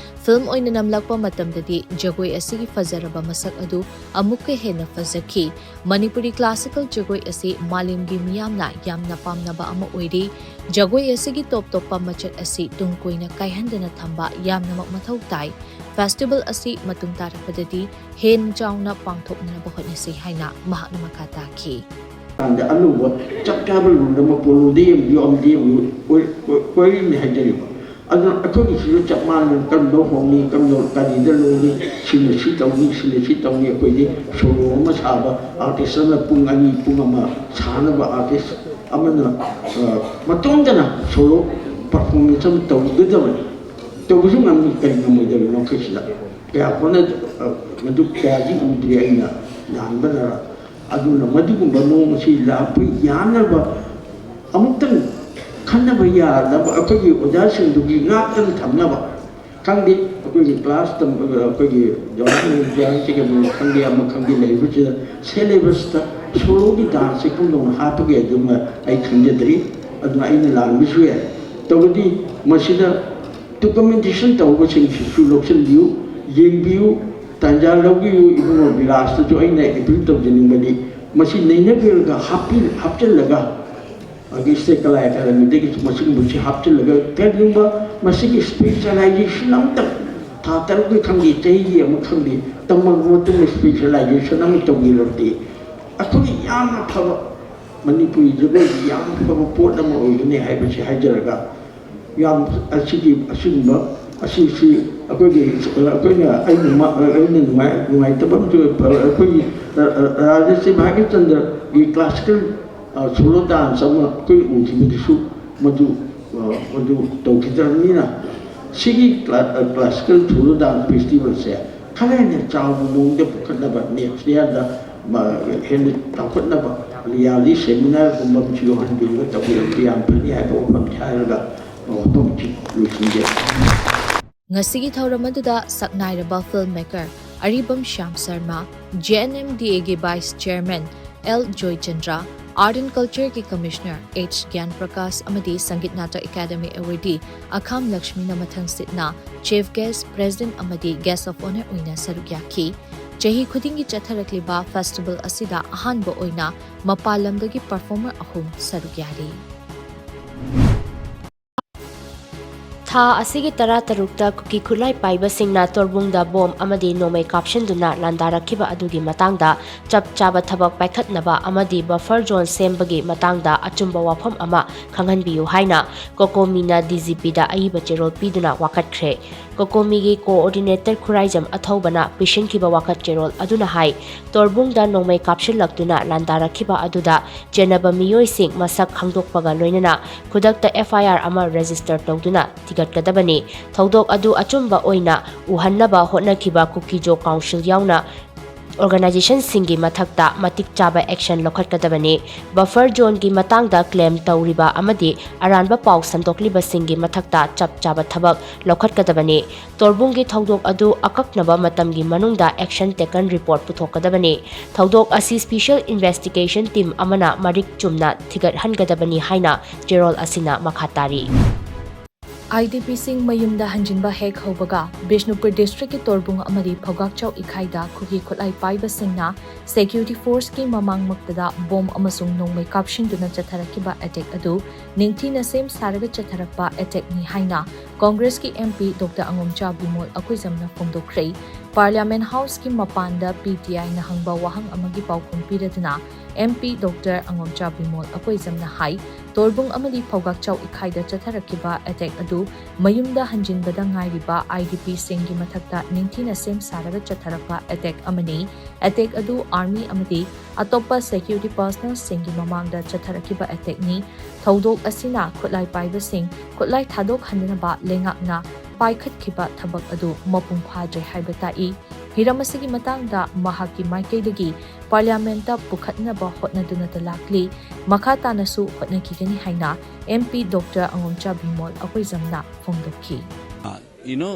ꯐꯤꯜꯝ ꯑꯣꯏꯅ ꯅꯝꯂꯛꯄ ꯃꯇꯝꯗꯗꯤ ꯖꯒꯣꯏ ꯑꯁꯤꯒꯤ ꯐꯖꯔꯕ ꯃꯁꯛ ꯑꯗꯨ ꯑꯃꯨꯛꯀ ꯍꯦꯟꯅ ꯐꯖꯈꯤ꯫ ꯃꯅꯤꯄꯨꯔꯤ ꯀ꯭ꯂꯥꯁꯤꯀꯦꯜ ꯖꯒꯣꯏ ꯑꯁꯤ ꯃꯥꯂꯦꯝꯒꯤ ꯃꯤꯌꯥꯝꯅ ꯌꯥꯝꯅ ꯄꯥꯝꯅꯕ ꯑꯃ ꯑꯣꯏꯔꯤ꯫ ꯖꯒꯣꯏ ꯑꯁꯤꯒꯤ ꯇꯣꯞ ꯇꯣꯞꯄ ꯃꯆꯠ ꯑꯁꯤ ꯇꯨꯡ ꯀꯣꯏꯅ ꯀꯥꯏꯍꯟꯗꯅ ꯊꯝꯕ ꯌꯥꯝꯅꯃꯛ ꯃꯊꯧ ꯇꯥꯏ꯫ ꯐꯦꯁꯇꯤꯚꯦꯜ ꯑꯁꯤ ꯃꯇꯨꯡ ꯇꯥꯔꯛꯄꯗꯗꯤ ꯍꯦꯟꯅ ꯆꯥꯎꯅ ꯄꯥꯡꯊꯣꯛꯅꯅꯕ ꯍꯣꯠꯅꯁꯤ ꯍꯥꯏꯅ ꯃꯍꯥꯛꯅ ꯃꯈꯥ ꯇꯥꯈꯤ꯫ ꯀꯥꯟꯗ ꯑꯅꯧꯕ ꯆꯞ ꯆꯥꯕ ꯔꯨꯜ ꯑꯃ ꯄꯣꯂꯣꯗ ꯌꯦꯡꯕꯤꯌꯨ, ꯑꯃꯗ ꯌꯦꯡꯕꯤꯌꯨ, ꯀꯣꯏ-, ꯀꯣꯏ-, ꯀꯣꯏꯔꯤꯅꯤ ꯍꯥꯏꯖꯔꯤꯕ꯫ ꯑꯗꯨꯅ ꯑꯩꯈꯣꯏꯒꯤꯁꯤꯁꯨ ꯆꯞ ꯃꯥꯟꯅꯅ ꯀꯔꯝꯕ ꯍꯣꯡꯅꯤ, ꯀꯔꯝꯕ ꯀꯔꯤꯗ ꯂꯣꯡꯅꯤ, ꯁꯤꯅ ꯁꯤ ꯇꯧꯅꯤ, ꯁꯤꯅ ꯁꯤ ꯇꯧꯅꯤ꯫ ꯑꯩꯈꯣꯏꯗꯤ ꯁꯣꯂꯣ ꯑꯃ ꯁꯥꯕ ꯑꯥꯔꯇꯤꯁ ꯑꯃꯅ ꯄꯨꯡ ꯑꯅꯤ, ꯄꯨꯡ ꯑꯃ ꯁꯥꯅꯕ ꯑꯥꯔꯇꯤꯁ ꯑꯃꯅ, ꯑ, ꯃꯇꯣꯝꯇꯅ ꯁꯣꯂꯣ ꯄꯔꯐꯣꯔꯃꯦꯟꯁ ꯑꯃ ꯇꯧꯒꯗꯕꯅꯤ꯫ ꯇꯧꯕꯁꯨ ꯉꯝꯃꯤ, ꯀꯔꯤ ꯉꯝꯃꯣꯏꯗꯕꯅꯣ? ꯑꯩꯈꯣꯏꯁꯤꯗ ꯀꯌꯥ ꯍꯣꯠꯅ-, ꯑ, ꯃꯗꯨ ꯀꯌꯥꯗꯤ ꯎꯗ꯭ꯔꯤ ꯑꯩꯅ ꯂꯥꯟꯕꯅꯔ꯫ ꯑꯗꯨꯅ ꯃꯗꯨꯒꯨꯝꯕ ꯃꯑꯣꯡ ꯑꯁꯤ ꯂꯥꯛꯄ ꯌꯥꯅꯕ ꯑꯃꯨꯛꯇꯪ ꯈꯟꯅꯕ ꯌꯥꯅꯕ ꯑꯩꯈꯣꯏꯒꯤ ꯑꯣꯖꯥꯁꯤꯡꯗꯨꯒꯤ ꯉꯥꯛꯇꯪ ꯊꯝꯅꯕ ꯈꯪꯗꯦ, ꯑꯩꯈꯣꯏꯒꯤ ꯀ꯭ꯂꯥꯁ ꯇꯝꯕ, ꯑꯩꯈꯣꯏꯒꯤ ꯖꯋꯥꯍꯔ ꯅꯦꯍꯔꯨ ꯗꯥꯟꯁ ꯑꯦꯀꯥꯗꯃꯤ ꯈꯪꯗꯦ, ꯑꯃ ꯈꯪꯗꯦ, ꯂꯩꯔꯤꯕꯁꯤꯗ ꯁꯦꯂꯦꯕꯁꯇ ꯁꯣꯂꯣꯒꯤ ꯗꯥꯟꯁꯁꯦ ꯀꯝꯗꯧꯅ ꯍꯥꯞꯄꯒꯦ ꯑꯗꯨꯃ ꯑꯩ ꯈꯪꯖꯗ꯭ꯔꯤ꯫ ꯑꯗꯨꯅ ꯑꯩꯅ ꯂꯥꯟꯕꯁꯨ ꯌꯥꯏ꯫ ꯇꯧꯕꯗꯤ ꯃꯁꯤꯗ ꯗꯣꯀꯨꯃꯦꯟꯇꯦꯁꯟ ꯇꯧꯕꯁꯤꯡꯁꯤꯁꯨ ꯂꯧꯁꯤꯟꯕꯤꯌꯨ, ꯌꯦꯡꯕꯤꯌꯨ, ꯇꯥꯟꯖꯥ ꯂꯧꯕꯤꯌꯨ꯫ ꯏꯕꯨꯡꯉꯣ ꯕꯤꯂꯥꯁꯇꯁꯨ ꯑꯩꯅ ꯑꯦꯄꯤꯜ ꯇꯧꯖꯅꯤꯡꯕꯗꯤ ꯃꯁꯤ ꯅꯩꯅꯕꯤꯔꯒ ꯍꯥꯞꯄꯤ-, ꯍꯥꯞꯆꯤꯜꯂꯒ ꯑꯩꯈꯣꯏꯒꯤ ꯁ꯭ꯇꯦꯠ ꯀꯂꯥ ꯑꯦꯀꯥꯗꯃꯤꯗꯒꯤꯁꯨ ꯃꯁꯤꯒꯨꯝꯕꯁꯤ ꯍꯥꯞꯆꯤꯜꯂꯒ ꯀꯔꯤꯒꯨꯝꯕ ꯃꯁꯤꯒꯤ ꯁ꯭ꯄꯦꯁꯤꯌꯦꯂꯥꯏꯖꯦꯁꯟ ꯑꯃꯇꯪ ꯊꯥ ꯇꯔꯨꯛꯀꯤ ꯈꯪꯗꯦ, ꯆꯍꯤꯒꯤ ꯑꯃ ꯈꯪꯗꯦ, ꯇꯝꯃꯕ ꯃꯇꯨꯡꯗ ꯁ꯭ꯄꯦꯁꯦꯂꯥꯏꯖꯦꯁꯟ ꯑꯃ ꯇꯧꯕꯤꯔꯕꯗꯤ ꯑꯩꯈꯣꯏꯒꯤ ꯌꯥꯝꯅ ꯐꯕ, ꯃꯅꯤꯄꯨꯔꯤ ꯖꯒꯣꯏꯒꯤ ꯌꯥꯝꯅ ꯐꯕ ꯄꯣꯠ ꯑꯃ ꯑꯣꯏꯒꯅꯤ ꯍꯥꯏꯕꯁꯤ ꯍꯥꯏꯖꯔꯒ, ꯌꯥꯝ ꯑꯁꯤꯒꯤ ꯑꯁꯤꯒꯨꯝꯕ ꯑꯁꯤꯁꯤ ꯑꯩꯈꯣꯏꯒꯤ, ꯑꯩꯈꯣꯏꯅ, ꯑꯩꯅ ꯃ-, ꯑꯩꯅ ꯅꯨꯡꯉꯥꯏ-, ꯅꯨꯡꯉꯥꯏꯇꯕ ꯑꯃꯁꯨ ꯑꯩꯈꯣꯏꯒꯤ ꯔꯥ-, ꯔꯥ-, ꯔꯥꯖꯥ ꯁ꯭ꯔꯤ ꯚꯥꯒ꯭ꯌꯆꯟꯗ꯭ꯔꯒꯤ ꯀ꯭ꯂꯥꯁꯤꯀꯦꯜ, ꯑ, ꯁꯣꯂꯣ ꯗꯥꯟꯁ ꯑꯃ ꯑꯩꯈꯣꯏ ꯎꯈꯤꯕꯗꯨꯁꯨ ꯃꯗꯨ, ꯑ, ꯃꯗꯨ ꯇꯧꯈꯤꯗ꯭ꯔꯕꯅꯤꯅ, ꯁꯤꯒꯤ ꯀ꯭ꯂꯥ-, ꯑ, ꯀ꯭ꯂꯥꯁꯤꯀꯦꯜ ꯁꯣꯂꯣ ꯗꯥꯟꯁ ꯐꯦꯁꯇꯤꯚꯦꯜꯁꯦ ꯈꯔ ꯍꯦꯟꯅ ꯆꯥꯎꯕ ꯃꯑꯣꯡꯗ ꯄꯨꯈꯠꯅꯕ, ꯅꯦꯛꯁ ꯏꯌꯥꯔꯗ ꯃ-, ꯍꯦꯟꯅ ꯆꯥꯎꯈꯠꯅꯕ ꯌꯥꯔꯗꯤ ꯁꯦꯃꯤꯅꯥꯔꯒꯨꯝꯕ ꯑꯃꯁꯨ ꯌꯥꯎꯍꯟꯕꯤꯔꯒ ꯇꯧꯕꯤꯔꯕꯗꯤ ꯌꯥꯝ ꯐꯅꯤ ꯍꯥꯏꯕ ꯋꯥꯐꯝꯁꯤ ꯍꯥꯏꯔꯒ ꯋꯥꯐꯝꯁꯤ ꯂꯣꯏꯁꯤꯟꯖꯔꯤ꯫ ꯉꯁꯤꯒꯤ ꯊꯧꯔꯝ ꯑꯗꯨꯗ ꯁꯛꯅꯥꯏꯔꯕ film maker Aribam Shyam Sharma, J N M D ꯑꯦꯒꯤ vice chairman L Joychandra, art and ꯀꯜꯆꯔꯒꯤ ꯀꯃꯤꯁꯅꯔ ꯑꯩꯆ ꯒ꯭ꯌꯥꯟ ꯄ꯭ꯔꯀꯥꯁ ꯑꯃꯗꯤ ꯁꯪꯒꯤꯠ ꯅꯥꯇꯛ ꯑꯦꯀꯥꯗꯃꯤ ꯑꯦꯋꯥꯔꯗꯤ ꯑꯈꯥꯝ ꯂꯛꯁꯃꯤꯅ ꯃꯊꯪ ꯁꯤꯠꯅ ꯆꯤꯐ ꯒꯦꯁ, ꯄ꯭ꯔꯦꯁꯤꯗꯦꯟꯠ ꯑꯃꯗꯤ ꯒꯦꯁ ꯑꯣꯐ ꯑꯣꯅꯔ ꯑꯣꯏꯅ ꯁꯔꯨꯛ ꯌꯥꯈꯤ꯫ ꯆꯍꯤ ꯈꯨꯗꯤꯡꯒꯤ ꯆꯠꯊꯔꯛꯂꯤꯕ ꯐꯦꯁꯇꯤꯚꯦꯜ ꯑꯁꯤꯗ ꯑꯍꯥꯟꯕ ꯑꯣꯏꯅ ꯃꯄꯥꯟ ꯂꯝꯗꯒꯤ ꯄꯔꯐꯣꯔꯃꯔ ꯑꯍꯨꯝ ꯁꯔꯨꯛ ꯌꯥꯔꯤ꯫ ꯊꯥ ꯑꯁꯤꯒꯤ ꯇꯔꯥꯇꯔꯨꯛꯇ ꯀꯨꯀꯤ ꯈꯨꯠꯂꯥꯏ ꯄꯥꯏꯕꯁꯤꯡꯅ ꯇꯣꯔꯕꯨꯡꯗ ꯕꯣꯝ ꯑꯃꯗꯤ ꯅꯣꯡꯃꯩ ꯀꯥꯞꯁꯤꯟꯗꯨꯅ ꯂꯥꯟꯗꯥꯔꯛꯈꯤꯕ ꯑꯗꯨꯒꯤ ꯃꯇꯥꯡꯗ ꯆꯞ ꯆꯥꯕ ꯊꯕꯛ ꯄꯥꯏꯈꯠꯅꯕ ꯑꯃꯗꯤ ꯕꯐꯔ ꯖꯣꯟ ꯁꯦꯝꯕꯒꯤ ꯃꯇꯥꯡꯗ ꯑꯆꯨꯝꯕ ꯋꯥꯐꯝ ꯑꯃ ꯈꯪꯍꯟꯕꯤꯌꯨ ꯍꯥꯏꯅ ꯀꯣꯀꯣꯃꯤꯅ ꯗꯤ ꯖꯤ ꯄꯤꯗ ꯑꯏꯕ ꯆꯦꯔꯣꯜ ꯄꯤꯗꯨꯅ ꯋꯥꯀꯠꯈ꯭ꯔꯦ꯫ ꯀꯣꯀꯣꯃꯤꯒꯤ ꯀꯣꯑꯣꯔꯗꯤꯅꯦꯇꯔ ꯈꯨꯔꯥꯏꯖꯝ ꯑꯊꯧꯕꯅ ꯄꯤꯁꯤꯟꯈꯤꯕ ꯋꯥꯀꯠ ꯆꯦꯔꯣꯜ ꯑꯗꯨꯅ ꯍꯥꯏ, ꯇꯣꯔꯕꯨꯡꯗ ꯅꯣꯡꯃꯩ ꯀꯥꯞꯁꯤꯜꯂꯛꯇꯨꯅ ꯂꯥꯟꯗꯥꯔꯛꯈꯤꯕ ꯑꯗꯨꯗ ꯆꯦꯟꯅꯕ ꯃꯤꯑꯣꯏꯁꯤꯡ ꯃꯁꯛ ꯈꯪꯗꯣꯛꯄꯒ ꯂꯣꯏꯅꯅ ꯈꯨꯗꯛꯇ ꯑꯦꯐ ꯑꯥꯏ ꯑꯥꯔ ꯑꯃ ꯔꯦꯖꯤꯁꯇꯔ ꯇꯧꯗꯨꯅ ꯊꯤꯒꯠꯀꯗꯕꯅꯤ꯫ ꯊꯧꯗꯣꯛ ꯑꯗꯨ ꯑꯆꯨꯝꯕ ꯑꯣꯏꯅ ꯎꯍꯟꯅꯕ ꯍꯣꯠꯅꯈꯤꯕ ꯀꯨꯀꯤꯖꯣ ꯀꯥꯎꯟꯁꯤꯜ ꯌꯥꯎꯅ ꯑꯣꯔꯒꯅꯥꯏꯖꯦꯁꯟꯁꯤꯡꯒꯤ ꯃꯊꯛꯇ ꯃꯇꯤꯛ ꯆꯥꯕ ꯑꯦꯛꯁꯟ ꯂꯧꯈꯠꯀꯗꯕꯅꯤ꯫ ꯕꯐꯔ ꯖꯣꯟꯒꯤ ꯃꯇꯥꯡꯗ ꯀ꯭ꯂꯦꯝ ꯇꯧꯔꯤꯕ ꯑꯃꯗꯤ ꯑꯔꯥꯟꯕ ꯄꯥꯎ ꯁꯟꯗꯣꯛꯂꯤꯕꯁꯤꯡꯒꯤ ꯃꯊꯛꯇ ꯆꯞ ꯆꯥꯕ ꯊꯕꯛ ꯂꯧꯈꯠꯀꯗꯕꯅꯤ꯫ ꯇꯣꯔꯕꯨꯡꯒꯤ ꯊꯧꯗꯣꯛ ꯑꯗꯨ ꯑꯀꯛꯅꯕ ꯃꯇꯝꯒꯤ ꯃꯅꯨꯡꯗ action taken report ꯄꯨꯊꯣꯛꯀꯗꯕꯅꯤ꯫ ꯊꯧꯗꯣꯛ ꯑꯁꯤ special investigation team ꯑꯃꯅ ꯃꯔꯤꯛ ꯆꯨꯝꯅ ꯊꯤꯒꯠꯍꯟꯒꯗꯕꯅꯤ ꯍꯥꯏꯅ ꯆꯦꯔꯣꯜ ꯑꯁꯤꯅ ꯃꯈꯥ ꯇꯥꯔꯤ꯫ ꯑꯥꯏ ꯗꯤ ꯄꯤꯁꯤꯡ ꯃꯌꯨꯝꯗ ꯍꯟꯖꯤꯟꯕ ꯍꯦꯛ ꯍꯧꯕꯒ ꯕꯤꯁꯅꯨꯄꯨꯔ ꯗꯤꯁꯇ꯭ꯔꯤꯛꯀꯤ ꯇꯣꯔꯕꯨꯡ ꯑꯃꯗꯤ ꯐꯧꯒꯥꯛꯆꯥꯎ ꯏꯈꯥꯏꯗ ꯀꯨꯀꯤ ꯈꯨꯠꯂꯥꯏ ꯄꯥꯏꯕꯁꯤꯡꯅ ꯁꯦꯀ꯭ꯌꯨꯔꯤꯇꯤ ꯐꯣꯔꯁꯀꯤ ꯃꯃꯥꯡꯃꯛꯇꯗ ꯕꯣꯝ ꯑꯃꯁꯨꯡ ꯅꯣꯡꯃꯩ ꯀꯥꯞꯁꯤꯟꯗꯨꯅ ꯆꯠꯊꯔꯛꯈꯤꯕ ꯑꯦꯇꯦꯛ ꯑꯗꯨ ꯅꯤꯡꯊꯤꯅ ꯁꯦꯝ ꯁꯥꯔꯒ ꯆꯠꯊꯔꯛꯄ ꯑꯦꯇꯦꯛꯅꯤ ꯍꯥꯏꯅ ꯀꯣꯡꯒ꯭ꯔꯦꯁꯀꯤ M P doctor Angomcha Bimol ꯑꯀꯨꯏꯖꯝꯅ ꯐꯣꯡꯗꯣꯛꯈ꯭ꯔꯦ꯫ Parliament House ꯀꯤ ꯃꯄꯥꯟꯗ P T I ꯅ ꯍꯪꯕ ꯋꯥꯍꯪ ꯑꯃꯒꯤ ꯄꯥꯎꯈꯨꯝ ꯄꯤꯔꯗꯨꯅ M P Doctor ꯑꯉꯣꯝꯆꯥ ꯕꯤꯃꯣꯜ ꯑꯀꯣꯏꯖꯝꯅ ꯍꯥꯏ, ꯇꯣꯔꯕꯨꯡ ꯑꯃꯗꯤ ꯐꯧꯒꯥꯛꯆꯥꯎ ꯏꯈꯥꯏꯗ ꯆꯠꯊꯔꯛꯈꯤꯕ attack ꯑꯗꯨ ꯃꯌꯨꯝꯗ ꯍꯟꯖꯤꯟꯕꯗ ꯉꯥꯏꯔꯤꯕ I D P ꯁꯤꯡꯒꯤ ꯃꯊꯛꯇ ꯅꯤꯡꯊꯤꯅ ꯁꯦꯝ ꯁꯥꯔꯒ ꯆꯠꯊꯔꯛꯄ attack ꯑꯃꯅꯤ꯫ Attack ꯑꯗꯨ army ꯑꯃꯗꯤ ꯑꯇꯣꯞꯄ security personnel ꯁꯤꯡꯒꯤ ꯃꯃꯥꯡꯗ ꯆꯠꯊꯔꯛꯈꯤꯕ attack ꯅꯤ꯫ ꯊꯧꯗꯣꯛ ꯑꯁꯤꯅ ꯈꯨꯠꯂꯥꯏ ꯄꯥꯏꯕꯁꯤꯡ ꯈꯨꯠꯂꯥꯏ ꯊꯥꯗꯣꯛꯍꯟꯗꯅꯕ ꯂꯩꯉꯥꯛꯅ ꯄꯥꯏꯈꯠꯈꯤꯕ ꯊꯕꯛ ꯑꯗꯨ ꯃꯄꯨꯡ ꯐꯥꯗ꯭ꯔꯦ ꯍꯥꯏꯕ ꯇꯥꯛꯏ꯫ ꯍꯤꯔꯝ ꯑꯁꯤꯒꯤ ꯃꯇꯥꯡꯗ ꯃꯍꯥꯛꯀꯤ ꯃꯥꯏꯀꯩꯗꯒꯤ Parliament ꯇ ꯄꯨꯈꯠꯅꯕ ꯍꯣꯠꯅꯗꯨꯅꯇ ꯂꯥꯛꯂꯤ꯫ ꯃꯈꯥ ꯇꯥꯅꯁꯨ ꯍꯣꯠꯅꯈꯤꯒꯅꯤ ꯍꯥꯏꯅ M P Doctor ꯑꯉꯣꯝꯆꯥ ꯕꯤꯃꯣꯜ ꯑꯀꯣꯏꯖꯝꯅ ꯐꯣꯡꯗꯣꯛꯈꯤ꯫ You know,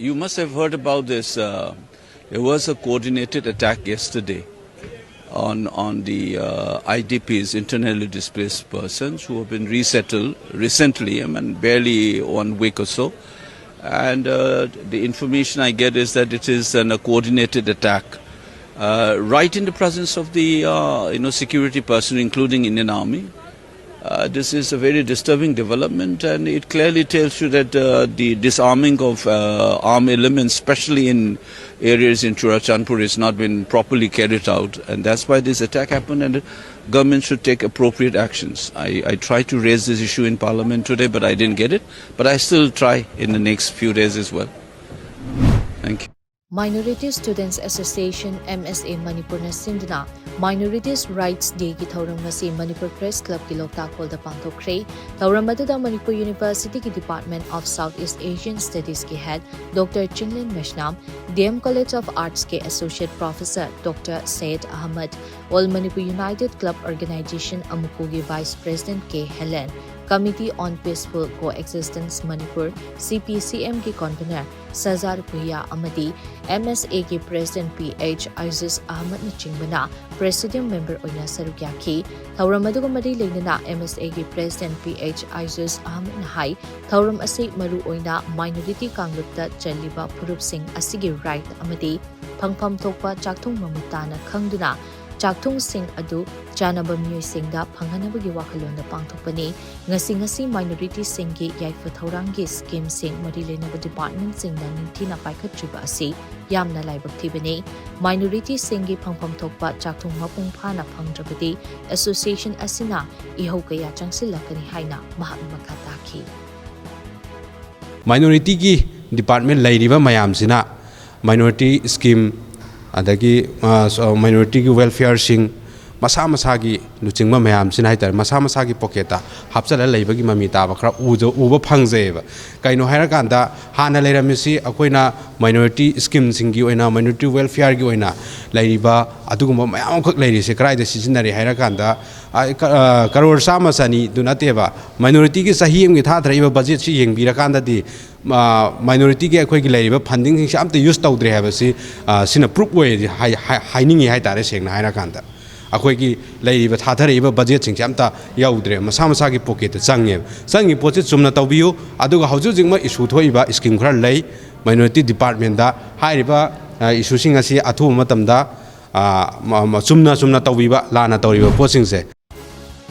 you must have heard about this. Uh, there was a coordinated attack yesterday on, on the uh, I D Ps, internally displaced persons, who have been resettled recently, I mean, barely one week or so. And uh, the information I get is that it is an, a coordinated attack, uh, right in the presence of the uh, you know, security personnel, including Indian Army. Uh, this is a very disturbing development, and it clearly tells you that uh, the disarming of uh, armed elements, especially in areas in Churachandpur, has not been properly carried out, and that's why this attack happened. And the government should take appropriate actions. I, I tried to raise this issue in Parliament today, but I didn't get it. But I still try in the next few days as well. Thank you. Minority Students Association, M S A, ꯃꯅꯤꯄꯨꯔꯅ ꯁꯤꯟꯗꯨꯅ Minorities Rights Day ꯒꯤ ꯊꯧꯔꯝ ꯑꯁꯤ Manipur Press Club ꯀꯤ ꯂꯣꯛꯇꯥꯛ ꯍꯣꯜꯗ ꯄꯥꯡꯊꯣꯛꯈ꯭ꯔꯦ꯫ ꯊꯧꯔꯝ ꯑꯗꯨꯗ Manipur University ꯒꯤ Department of South East Asian Studies ꯀꯤ head Doctor Chinglen Meisnam, D M College of Arts ꯀꯤ Associate Professor Doctor Syed Ahmad, All Manipur United Club Organization, ꯑꯃꯨꯀꯨꯒꯤ Vice President K Helen, Committee on Peaceful Coexistence Manipur, C P C M ꯒꯤ Convener ꯁꯖꯥꯔ ꯚꯨꯌꯥ ꯑꯃꯗꯤ M S A ꯒꯤ President P H ꯑꯥꯏꯖꯨꯁ ꯑꯍꯃꯗꯅꯆꯤꯡꯕꯅ Presidium Member ꯑꯣꯏꯅ ꯁꯔꯨꯛ ꯌꯥꯈꯤ꯫ ꯊꯧꯔꯝ ꯑꯗꯨꯒ ꯃꯔꯤ ꯂꯩꯅꯅ M S A ꯒꯤ President P H ꯑꯥꯏꯖꯨꯁ ꯑꯍꯃꯗꯅ ꯍꯥꯏ, ꯊꯧꯔꯝ ꯑꯁꯤ ꯃꯔꯨ ꯑꯣꯏꯅ minority ꯀꯥꯡꯂꯨꯞꯇ ꯆꯜꯂꯤꯕ ꯐꯨꯔꯨꯞꯁꯤꯡ ꯑꯁꯤꯒꯤ right ꯑꯃꯗꯤ ꯐꯪꯐꯝ ꯊꯣꯛꯄ ꯆꯥꯛꯊꯨꯡ ꯃꯃꯨꯠ ꯇꯥꯅ ꯈꯪꯗꯨꯅ ꯆꯥꯛꯊꯨꯡꯁꯤꯡ ꯑꯗꯨ ꯆꯥꯅꯕ ꯃꯤꯑꯣꯏꯁꯤꯡꯗ ꯐꯪꯍꯟꯅꯕꯒꯤ ꯋꯥꯈꯜꯂꯣꯟꯗ ꯄꯥꯡꯊꯣꯛꯄꯅꯤ꯫ ꯉꯁꯤ ꯉꯁꯤ ꯃꯥꯏꯅꯣꯔꯤꯇꯤꯁꯤꯡꯒꯤ ꯌꯥꯏꯐ ꯊꯧꯔꯥꯡꯒꯤ ꯁ꯭ꯀꯤꯝꯁꯤꯡ ꯃꯔꯤ ꯂꯩꯅꯕ ꯗꯤꯄꯥꯔꯠꯃꯦꯟꯠꯁꯤꯡꯅ ꯅꯤꯡꯊꯤꯅ ꯄꯥꯏꯈꯠꯇ꯭ꯔꯤꯕ ꯑꯁꯤ ꯌꯥꯝꯅ ꯂꯥꯏꯕꯛ ꯊꯤꯕꯅꯤ꯫ ꯃꯥꯏꯅꯣꯔꯤꯇꯤꯁꯤꯡꯒꯤ ꯐꯪꯐꯝ ꯊꯣꯛꯄ ꯆꯥꯛꯊꯨꯡ ꯃꯄꯨꯡ ꯐꯥꯅ ꯐꯪꯗ꯭ꯔꯕꯗꯤ ꯑꯦꯁꯣꯁꯤꯌꯦꯁꯟ ꯑꯁꯤꯅ ꯏꯍꯧ ꯀꯌꯥ ꯆꯪꯁꯤꯜꯂꯛꯀꯅꯤ ꯍꯥꯏꯅ ꯃꯍꯥꯛꯅ ꯃꯈꯥ ꯇꯥꯈꯤ꯫ ꯃꯥꯏꯅꯣꯔꯤꯇꯤꯒꯤ ꯗꯤꯄꯥꯔꯠꯃꯦꯟꯠ ꯂꯩꯔꯤꯕ ꯃꯌꯥꯝꯁꯤꯅ ꯃꯥꯏꯅꯣꯔꯤꯇꯤ ꯁ꯭ꯀꯤꯝ, ꯑꯗꯒꯤ ꯃꯥꯏꯅꯣꯔꯤꯇꯤꯒꯤ ꯋꯦꯜꯐꯤꯌꯔꯁꯤꯡ, ꯃꯁꯥ ꯃꯁꯥꯒꯤ ꯂꯨꯆꯤꯡꯕ ꯃꯌꯥꯝꯁꯤꯅ ꯍꯥꯏꯇꯥꯔꯦ, ꯃꯁꯥ ꯃꯁꯥꯒꯤ ꯄꯣꯀꯦꯠꯇ ꯍꯥꯞꯆꯤꯜꯂ ꯂꯩꯕꯒꯤ ꯃꯃꯤ ꯇꯥꯕ ꯈꯔ ꯎꯖ- ꯎꯕ ꯐꯪꯖꯩꯑꯕ꯫ ꯀꯩꯅꯣ ꯍꯥꯏꯔꯀꯥꯟꯗ, ꯍꯥꯟꯅ ꯂꯩꯔꯝꯃꯤꯁꯤ ꯑꯩꯈꯣꯏꯅ ꯃꯥꯏꯅꯣꯔꯤꯇꯤ ꯁ꯭ꯀꯤꯝꯁꯤꯡꯒꯤ ꯑꯣꯏꯅ, ꯃꯥꯏꯅꯣꯔꯤꯇꯤ ꯋꯦꯜꯐꯤꯌꯔꯒꯤ ꯑꯣꯏꯅ ꯂꯩꯔꯤꯕ ꯑꯗꯨꯒꯨꯝꯕ ꯃꯌꯥꯝ ꯑꯃꯈꯛ ꯂꯩꯔꯤꯁꯦ ꯀꯗꯥꯏꯗ ꯁꯤꯖꯤꯟꯅꯔꯤ ꯍꯥꯏꯔꯀꯥꯟꯗ, ꯑ, ꯀ- ꯑ, ꯀꯔꯣꯔ ꯆꯥꯝꯃ ꯆꯅꯤꯗꯨ ꯅꯠꯇꯦꯕ, ꯃꯥꯏꯅꯣꯔꯤꯇꯤꯒꯤ ꯆꯍꯤ ꯑꯃꯒꯤ ꯊꯥꯊꯔꯛꯏꯕ ꯕꯖꯦꯠꯁꯤ ꯌꯦꯡꯕꯤꯔꯀꯥꯟꯗꯗꯤ, ꯃꯥꯏꯅꯣꯔꯤꯇꯤꯒꯤ ꯑꯩꯈꯣꯏꯒꯤ ꯂꯩꯔꯤꯕ ꯐꯟꯗꯤꯡꯁꯤꯡꯁꯦ ꯑꯝꯇ ꯌꯨꯁ ꯇꯧꯗ꯭ꯔꯦ ꯍꯥꯏꯕꯁꯤ, ꯑ, ꯁꯤꯅ ꯄ꯭ꯔꯨꯞ ꯑꯣꯏ ꯍꯥꯏ- ꯍꯥꯏ- ꯍꯥꯏꯅꯤꯡꯉꯤ ꯍꯥꯏꯇꯥꯔꯦ, ꯁꯦꯡꯅ ꯍꯥꯏꯔꯀꯥꯟꯗ꯫ ꯑꯩꯈꯣꯏꯒꯤ ꯂꯩꯔꯤꯕ, ꯊꯥꯊꯔꯛꯏꯕ ꯕꯖꯦꯠꯁꯤꯡꯁꯦ ꯑꯝꯇ ꯌꯧꯗ꯭ꯔꯦ, ꯃꯁꯥ ꯃꯁꯥꯒꯤ ꯄꯣꯀꯦꯠꯇ ꯆꯪꯉꯦꯕ꯫ ꯆꯪꯉꯤ ꯄꯣꯠꯁꯤ ꯆꯨꯝꯅ ꯇꯧꯕꯤꯌꯨ, ꯑꯗꯨꯒ ꯍꯧꯖꯤꯛ ꯍꯧꯖꯤꯛꯃꯛ ꯏꯁꯨ ꯊꯣꯛꯏꯕ ꯁ꯭ꯀꯤꯝ ꯈꯔ ꯂꯩ, ꯃꯥꯏꯅꯣꯔꯤꯇꯤ ꯗꯤꯄꯥꯔꯠꯃꯦꯟꯗ ꯍꯥꯏꯔꯤꯕ, ꯑ, ꯏꯁꯨꯁꯤꯡ ꯑꯁꯤ ꯑꯊꯨꯕ ꯃꯇꯝꯗ, ꯑ, ꯃ- ꯃ- ꯆꯨꯝꯅ ꯆꯨꯝꯅ ꯇꯧꯕꯤꯕ, ꯂꯥꯟꯅ ꯇꯧꯔꯤꯕ ꯄꯣꯠꯁꯤꯡꯁꯦ꯫